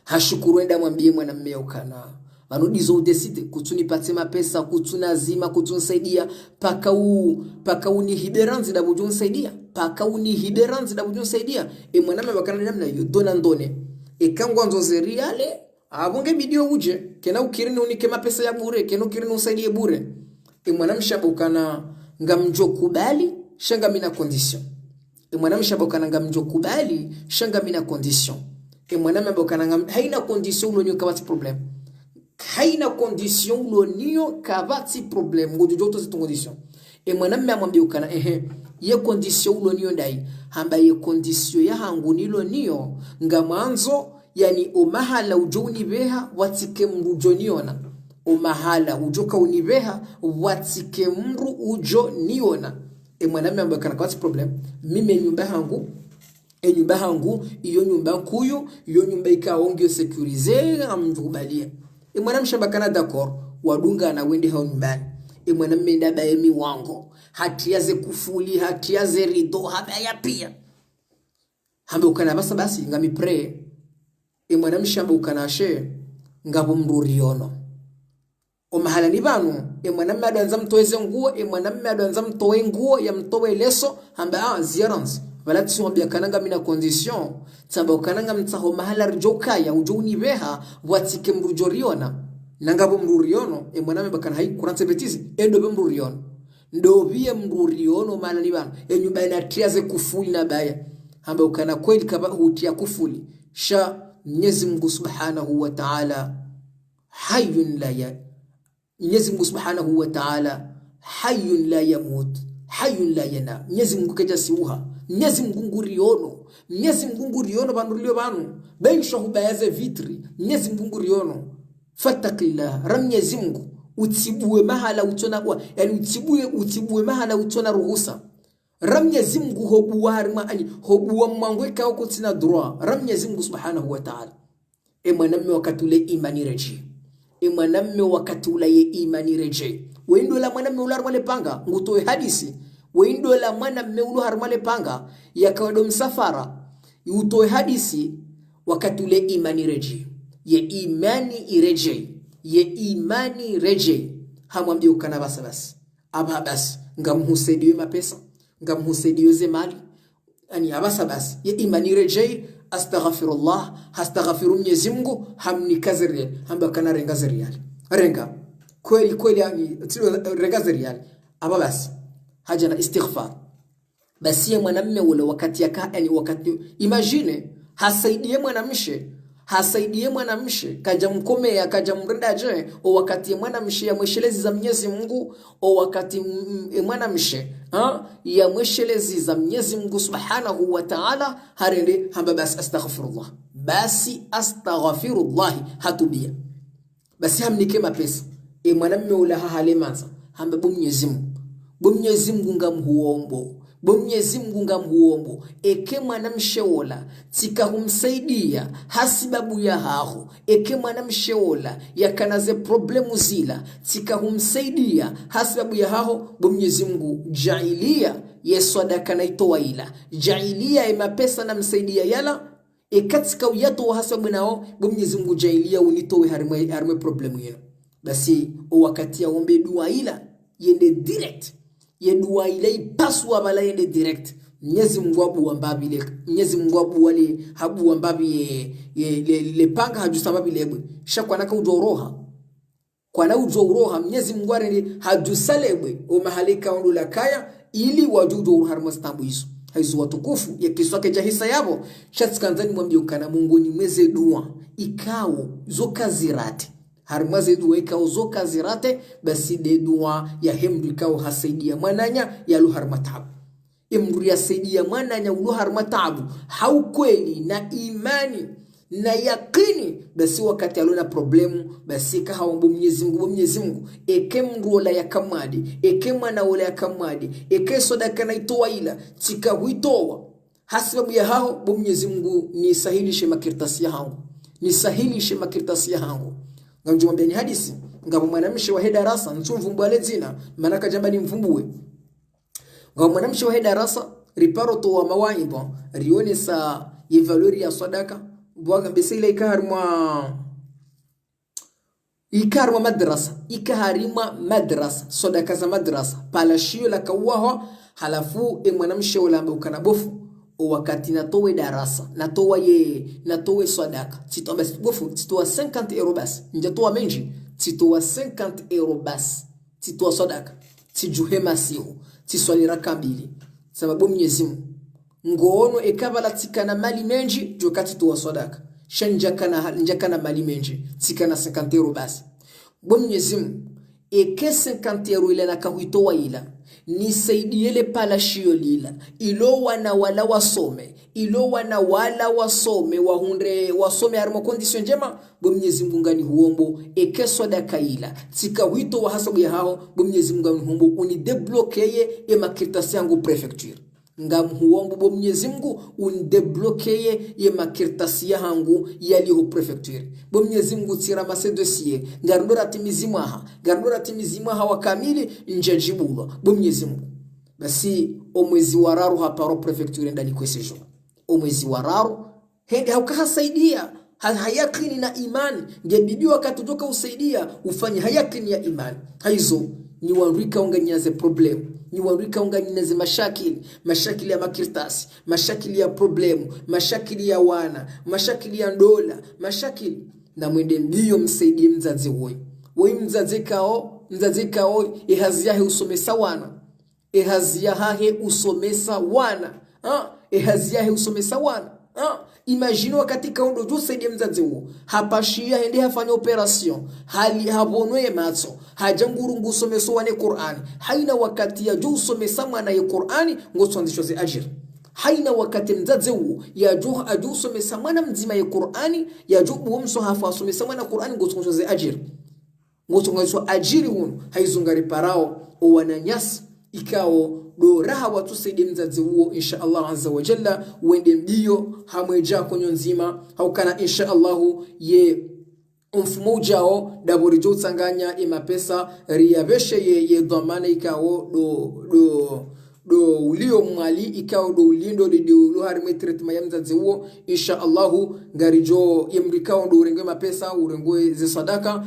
Hashukuru enda mwambie mwanamme ukana vanudizo udeside kutunipatie mapesa kutunazima kutunsaidia paka unihiberanzi da bujunsaidia paka unihiberanzi da bujunsaidia. E mwanamme bakana namna hiyo dona ndone ekangwa nzozeriale abonge bidio uje kena ukirini unike mapesa ya bure kena ukirini usaidie bure. E mwanamsha bukana ngamjo kubali shanga mina condition. E mwanamsha bukana ngamjo kubali shanga mina condition. E mwanamsha bukana ngam haina condition ulonyo kawati problem. Haina condition ulonyo kawati problem ngojojo to zitu condition. E mwanamme amwambia ukana ehe ye condition ulonyo ndai hamba ye condition ya hangu nilonio ngamwanzo yani omahala ujoni beha watike mrujoniona omahala ujoka unibeha watike mru ujoniona. E mwanamme ambaye kana kwa problem mimi nyumba hangu e nyumba hangu iyo nyumba nkuyu iyo nyumba ikaongeo sécuriser amkubalia. E mwanamme shamba kana d'accord wadunga na wende hao nyumbani. E mwanamme ndaba yemi wango hatiaze kufuli hatiaze rido habaya pia hambe ukana basa basi ngami pray. E mwanamshamba ukanashe ngabo mruriono omahala ni banu. E mwanamme adanza mtoeze nguo e mwanamme adanza mtoe nguo ya mtoe leso hamba a ziarans balati wambia kananga mina condition tsamba ukananga mtsaho mahala rjoka ya ujoni beha watike mrujoriona nangabo mruriono. E mwanamme bakana hai kurantse betizi endo be mruriono ndobie mruriono mahala ni banu e nyumba inatiaze kufuli na baya hamba ukana kweli kaba hutia kufuli sha Mwenyezi Mungu Subhanahu wa Ta'ala hayyun la ya Mwenyezi Mungu Subhanahu wa Ta'ala hayyun la yamut hayyun la yana. Mwenyezi Mungu kaja siuha Mwenyezi Mungu nguriono Mwenyezi Mungu nguriono banulio banu bensho hubayaze vitri Mwenyezi Mungu nguriono fattaqillah ra Mwenyezi Mungu utibue mahala utona kwa yani utibue mahala utona ruhusa ra Mwenyezi Mungu hobuwa harima ani hobuwa mwangu ikao kutina droit ra Mwenyezi Mungu Subhanahu wa Ta'ala. E mwanamme wakati ule imani reje e mwanamme wakati ule ye imani reje wendo la mwanamme ular wale panga ngutoe hadisi wendo la mwanamme ular wale panga yakawado msafara utoe hadisi wakati ule imani reje ye imani ireje ye imani reje hamwambie ukana basa basi aba basi ngamhusaidiwe mapesa ngamhusaidiwe mali yani abasa basi ye imani reje astaghfirullah astaghfiru Mwenyezi Mungu hamnikazire hamba kana renga zerial renga kweli kweli yani renga zerial aba basi haja na istighfar basi ye mwanamme ule wakati yaka yani wakati imagine hasaidie mwanamshe hasaidie mwanamshe kaja mkomea kaja mrenda je o wakati mwanamshe ya mweshelezi za Mwenyezi Mungu o wakati mwanamshe ya mweshelezi za Mwenyezi Mungu Subhanahu wa Ta'ala harende hamba basi astaghfirullah basi astaghfirullah hatubia basi hamnike mapesa e mwanamme ula hahale manza hamba bu Mwenyezi Mungu bu Mwenyezi Mungu ngamhuombo bo Mwenyezi Mungu ngamhuombo eke mwanamsheola tikahumsaidia hasibabu ya haho eke mwanamsheola yakanaze problemu zila tikahumsaidia hasibabu ya haho bo Mwenyezi Mungu jailia yeswadaka naitoa ila jailia emapesa namsaidia yala ekatika uyato hasabu nao bo Mwenyezi Mungu jailia unitowe harimwe problemu yenu basi wakati aombe dua ila yende direct ye dua ile ipaswa bala yende direct Mwenyezi Mungu abu ambabi le Mwenyezi Mungu abu wale habu ambabi ye le panga haju sababi lebwe shakwa naka ujoroha kwa na ujoroha Mwenyezi Mungu arende haju salebwe o mahalika ondu la kaya ili wajudu harma stambu hizo Haizo watukufu ya kiswake cha hisa yabo shatsikanzani mwambie ukana Mungu ni mweze dua ikao zokazirate harimwaze dua ikao zokazirate basi de dua ya hemdu ikao hasaidia mwananya ya luhar matabu emru yasaidia mwananya uluhar matabu haukweli na imani na yakini basi wakati alona problemu basi kahaombo Mwenyezi Mungu Mwenyezi Mungu eke mndu ola yakamadi eke mwana ola yakamadi eke sadaka na itoa ila tika huitoa hasibabu ya hao bo Mwenyezi Mungu nisahilishe makirtasi yangu nisahilishe makirtasi yangu. Ngamjumwambia ni hadisi ngabo mwanamshe wa hedarasa ntsumvumbwa lezina manaka jamba ni mvumbue ngabo mwanamshe wa hedarasa riparo to wa mawaidha rione sa ye valori ya sadaka bwaga besile ikaharmwa madrasa ikaharima madrasa sadaka za madrasa pala shio la kawaho halafu e mwanamshe wala ukana bofu wakati natowe darasa natowa ye natowe sadaka titoa basi bofu titoa 50 euro basi njatoa menji titoa 50 euro basi titoa sadaka tijuhe masihu tiswali raka mbili sababu Mwenyezi Mungu ngoono ekabala tikana mali menji jokati toa sadaka shanjakana njakana mali menji tikana 50 euro basi bo Mwenyezi Mungu eke 50 euro ile na kahuitoa ila nisaidiele pala shio lila ilo wana wala wasome ilo wana wala wasome wahunde wasome harimo condition njema bo Mwenyezi Mungu ngani huombo eke sadaka ila tika wito wa hasabu ya hao bo Mwenyezi Mungu ngani huombo unideblokeye emakirtasi yangu prefecture ngamhuombo bo Mwenyezi Mungu undeblokeye ye makirtasi yangu yaliho prefecture bo Mwenyezi Mungu tira mase dossier ngarndora timizimwaha ngarndora timizimwaha wa kamili njajibulwa bo Mwenyezi Mungu basi omwezi wararu haparo prefecture ndani kwesejo omwezi wararu hende haukahasaidia hayakini na imani ngebibi wakati utoka usaidia ufanye hayakini ya imani haizo ni wanrika unganyaze problem ni wanrika unganyaze mashakili mashakili ya makirtasi mashakili ya problemu mashakili ya wana mashakili ya ndola mashakili na mwende mbio msaidie mzazi woi woi mzazi kao ehaziahe usomesa wana ehaziahe usomesa wana ehaziahe usomesa wana imagine wakati kaundo jusaidie mzazi huo hapashia hende hafanya operation hali habonwe matso hajanguru ngusomeso wane Qur'ani haina wakati ya jusomesa mwana ya Qur'ani ngoswanzisho zi ajira haina wakati mzazi huo ya juh ajusomesa mwana mzima ya Qur'ani ya jubu mso hafa asomesa mwana Qur'ani ngoswanzisho zi ajira ngoswanzisho ajiri huno haizungari parao owananyasi ikao doraha watusaidie mzazi huo insha Allah azza wa jalla uende mbio hamweja konyo nzima haukana insha Allah ye mfumo ujao daborijo tsanganya imapesa riyabeshe ye dhamana ikao do do do ulio mwali ikao do ulindo do harimwe treatment ya mzazi huo insha Allah ngarijo yemrikao do urengwe mapesa urengwe ze sadaka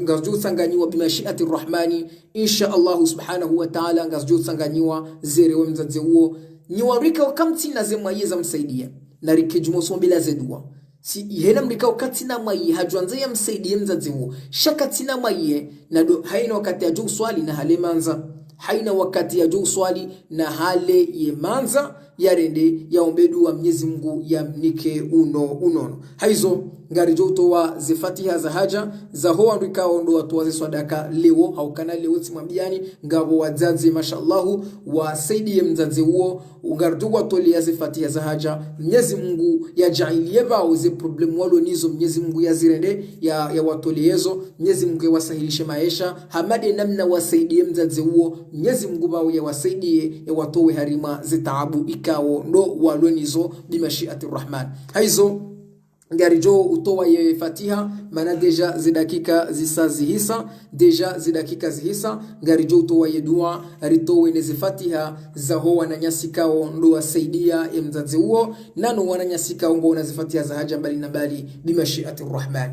ngarijo tsanganyiwa bimashiati rahmani insha Allah subhanahu wa ta'ala ngarijo tsanganyiwa zerewe mzazi huo niwarika wakamtina zemwayeza msaidia na rikejumoso bila zedua si ihena mrikao katina mwaye hajwanze ya msaidie mzazi huo shakatina mwaye na do haina wakati ya juu swali na halemanza haina wakati ya juu swali na hale yemanza yarende yaombedu wa Mwenyezi Mungu yamnike uno unono haizo ngarijo utowa zifatiha za haja za hoa ndikao ndo watu waze swadaka leo haukana leo timwambiani ngabo wazazi mashallahu wasaidie mzazi huo ngarijo watolia zifatiha za haja Mwenyezi Mungu yajailie bao ze problem walo nizo Mwenyezi Mungu yazirende ya watoliezo Mwenyezi Mungu yawasahilishe maisha hamade namna wasaidie mzazi huo Mwenyezi Mungu bao yawasaidie yawatowe harima zitaabu ikao ndo walonizo bimashiati rahman haizo ngarijo utowa ye fatiha mana deja zidakika zisa zihisa deja zidakika zihisa ngarijo utowa ye dua ritowe neze fatiha za ho wananyasikao ndo wasaidia ya mzazi huo nano wananyasikao ngo wanazifatiha za haja mbali na mbali bimashiati rahman.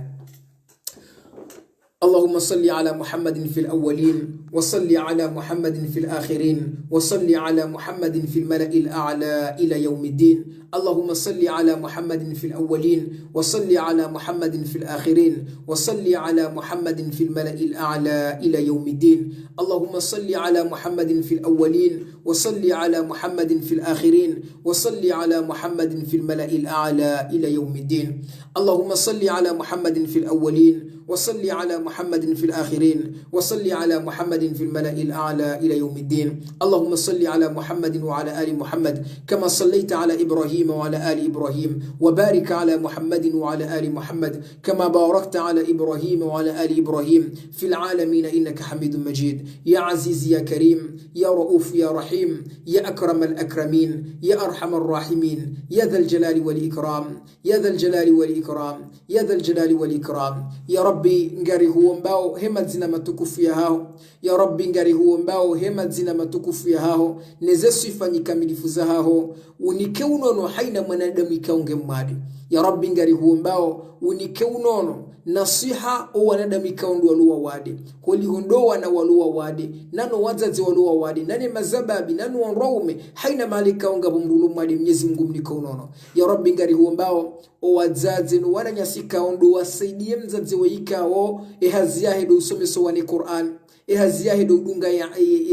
اللهم صل على محمد في الأولين وصل على محمد في الآخرين وصل على محمد في الملأ الأعلى إلى يوم الدين. اللهم صل على محمد في الأولين وصل على محمد في الآخرين وصل على محمد في الملأ الأعلى إلى يوم الدين. اللهم صل على محمد في الأولين وصل على محمد في الآخرين وصل على محمد في الملأ الأعلى إلى يوم الدين. اللهم صل على محمد في الأولين وصل على محمد في الآخرين وصل على محمد في الملأ الأعلى إلى يوم الدين. اللهم صل على محمد وعلى آل محمد كما صليت على إبراهيم وعلى آل إبراهيم، وبارك على محمد وعلى آل محمد كما باركت على إبراهيم وعلى آل إبراهيم في العالمين إنك حميد مجيد. يا عزيز يا كريم يا رؤوف يا رحيم يا أكرم الأكرمين يا أرحم الراحمين يا ذا الجلال والإكرام يا ذا الجلال والإكرام يا ذا الجلال والإكرام. يا ربي ngari huombao hema zina matukufu ya hao. Ya Rabbi ngari huombao hema zina matukufu ya hao nezesu ifanyika milifu za hao unike unono haina mwanadamu ikaonge mwadi. Ya Rabbi ngari huombao unike unono nasiha o wanadamu ikaondo waluwa wade holihondoa na waluwa wade nano wazazi waluwa wade nane mazababi nano wanraume haina mali kaonga bumrulu mwadi Mwenyezi Mungu mnike unono. Ya Rabbi ngari huombao o wazazi no wananyasika ondo wasaidie mzazi weikao ehaziahe do usomeso wani Qur'an ehaziahe do dunga ya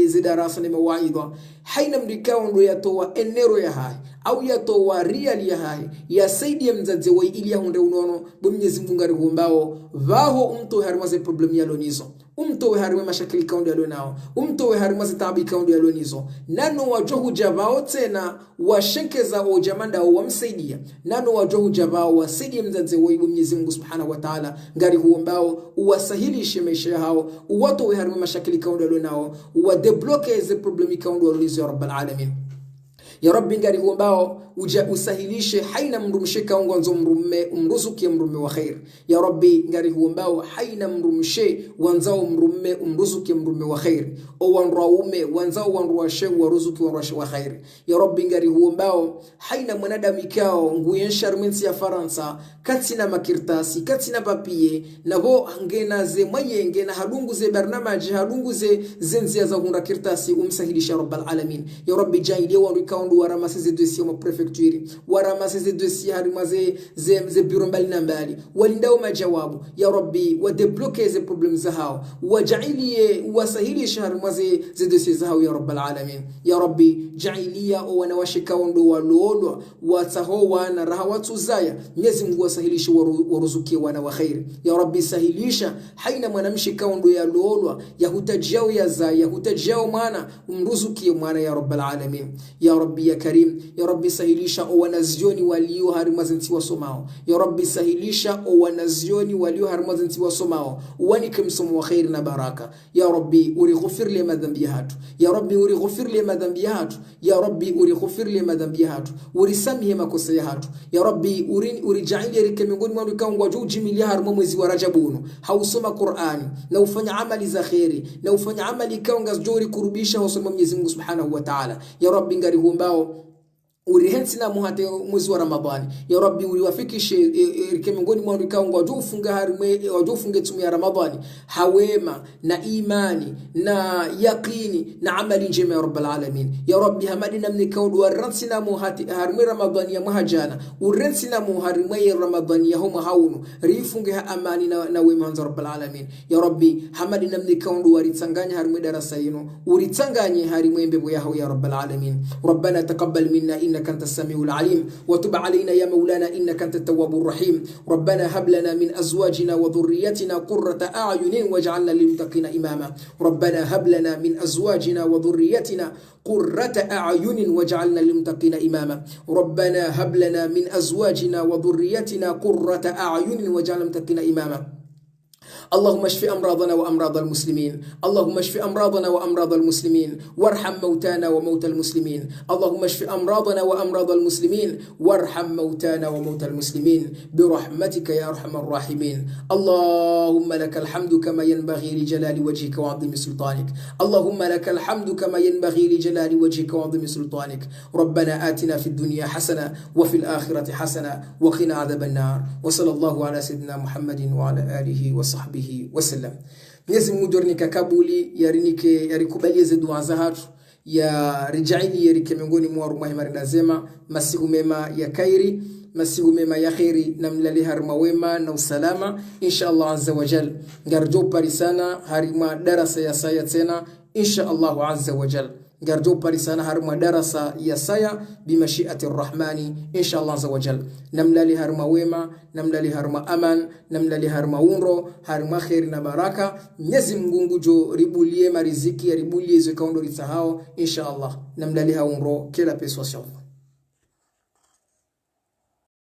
zidarasa ni mawaidha haina mdikao ndo yatoa enero ya hai au yatoa real ya hai yasaidie mzazi wei ili yahunde unono bo Mwenyezi Mungu ngari huombao vaho umto harimwaze problem yalonizo umtowe harimwe mashakili kaundi alionao umtowe harimwe tabi kaundi alionizo nano wajohu javao tena washenkeza ojamanda wamsaidia nano wajohu javao wasaidie mzazi wei Mwenyezi Mungu Subhanahu wa Ta'ala ngari huombao uwasahilishe maisha yao uwatowe harimwe mashakili kaundi alionao uwadebloke ze problem kaundi alionizo ya Rabbal Alamin. Ya Rabbi ngari huombao uja usahilishe haina mrumshe kaongo mrume umruzuki mrume wa khair. Ya Rabbi ngari huombao haina mrumshe wanzao mrume umruzuki mrume wa khair o wanraume wanzao wanruashe waruzuki wanruashe wa khair. Ya Rabbi ngari huombao haina mwanadamu ikao nguyen minsi ya Faransa katina makirtasi katina papie nabo ngena ze mwayenge na hadungu ze barnamaji hadungu ze zenzia za hunda kirtasi umsahilisha Rabbal Alamin. Ya Rabbi jailie wanru kaundu waramase ze dossier ma prefecture waramase ze dossier harima ze bureau mbali na mbali walindao majawabu. Ya Rabbi wa débloquer ze problème za hao wajailie wasahilisha harima ze dossier za hao ya Rabbal Alamin. Ya Rabbi jailia wanawashika ondo walolwa wataho wana raha watuzaya Mwenyezi Mungu wasahilishe waruzukie wana wa khair. Ya Rabbi sahilisha haina mwanamshika ondo ya lolwa yahutajao ya za yahutajao mwana umruzukie mwana ya Rabbal Alamin. Ya Rabbi ya Karim. Ya Rabbi sahilisha o wanazioni walio harimazinti wasomao. Ya Rabbi sahilisha o wanazioni walio harimazinti wasomao wanike msomo wa khair na baraka. Ya Rabbi urighfir li madhambi hatu. Ya Rabbi urighfir li madhambi hatu. Ya Rabbi urighfir li madhambi hatu urisamihe makosa ya hatu. Ya Rabbi urijailie rike miongoni mwa kaungwa juu jimilia harimo mwezi wa Rajabu hausoma Qur'ani na ufanya amali za khairi na ufanya amali kaunga juu kurubisha husoma Mwenyezi Mungu Subhanahu wa Ta'ala. Ya Rabbi ngari huombao urihensi na muhate mwezi wa Ramadhani. Ya Rabbi uriwafikishe rike miongoni mwa kaungwa juu ufunga harimwe wajufunge tumu ya Ramadhani hawema na imani na yaqini na amali njema ya Rabbal Alamin. Ya Rabbi hamadi namni kaudu waransi na muhate harimwe Ramadhani ya muhajana urensi na muharimwe Ramadhani ya homa haunu rifunge ha amani na wema hanza Rabbal Alamin. Ya Rabbi hamadi namni kaudu waritsanganya harimwe darasa yino uritsanganye harimwe mbebo yaho ya Rabbal Alamin. Rabbana taqabbal minna إنك أنت السميع العليم وتب علينا يا مولانا إنك أنت التواب الرحيم. ربنا هب لنا من أزواجنا وذريتنا قرة أعين واجعلنا للمتقين إماما. ربنا هب لنا من أزواجنا وذريتنا قرة أعين واجعلنا للمتقين إماما. ربنا هب لنا من أزواجنا وذريتنا قرة أعين واجعلنا للمتقين إماما. اللهم اشف أمراضنا وأمراض المسلمين. اللهم اشف أمراضنا وأمراض المسلمين وارحم موتانا وموتى المسلمين. اللهم اشف أمراضنا وأمراض المسلمين وارحم موتانا وموتى المسلمين برحمتك يا أرحم الراحمين. اللهم لك الحمد كما ينبغي لجلال وجهك وعظيم سلطانك. اللهم لك الحمد كما ينبغي لجلال وجهك وعظيم سلطانك. ربنا آتنا في الدنيا حسنة وفي الآخرة حسنة وقنا عذاب النار. وصلى الله على سيدنا محمد وعلى آله وصحبه وسلم. Mwenyezi Mungu dornika kabuli yarinike yarikubalie ze dua za hatu Ya rijaili yerike miongoni mwa rumwa himarindazema masiku mema ya kairi, masiku mema ya kheri, na mlali harma wema na usalama insha Allah azza wa jal. Ngarjo parisana harima darasa ya saya tena insha Allah azza wa jal. Ngarjo parisana harma darasa ya saya bimashiati rrahmani insha Allah azza wa jal. Namlali harma wema, namlali harma aman, namlali harma unro, harma kheri na baraka. Mwenyezi Mungu jo ribulie mariziki, ribulie zikaundo ritahao insha Allah. Namlali haunro kila peswa shavu.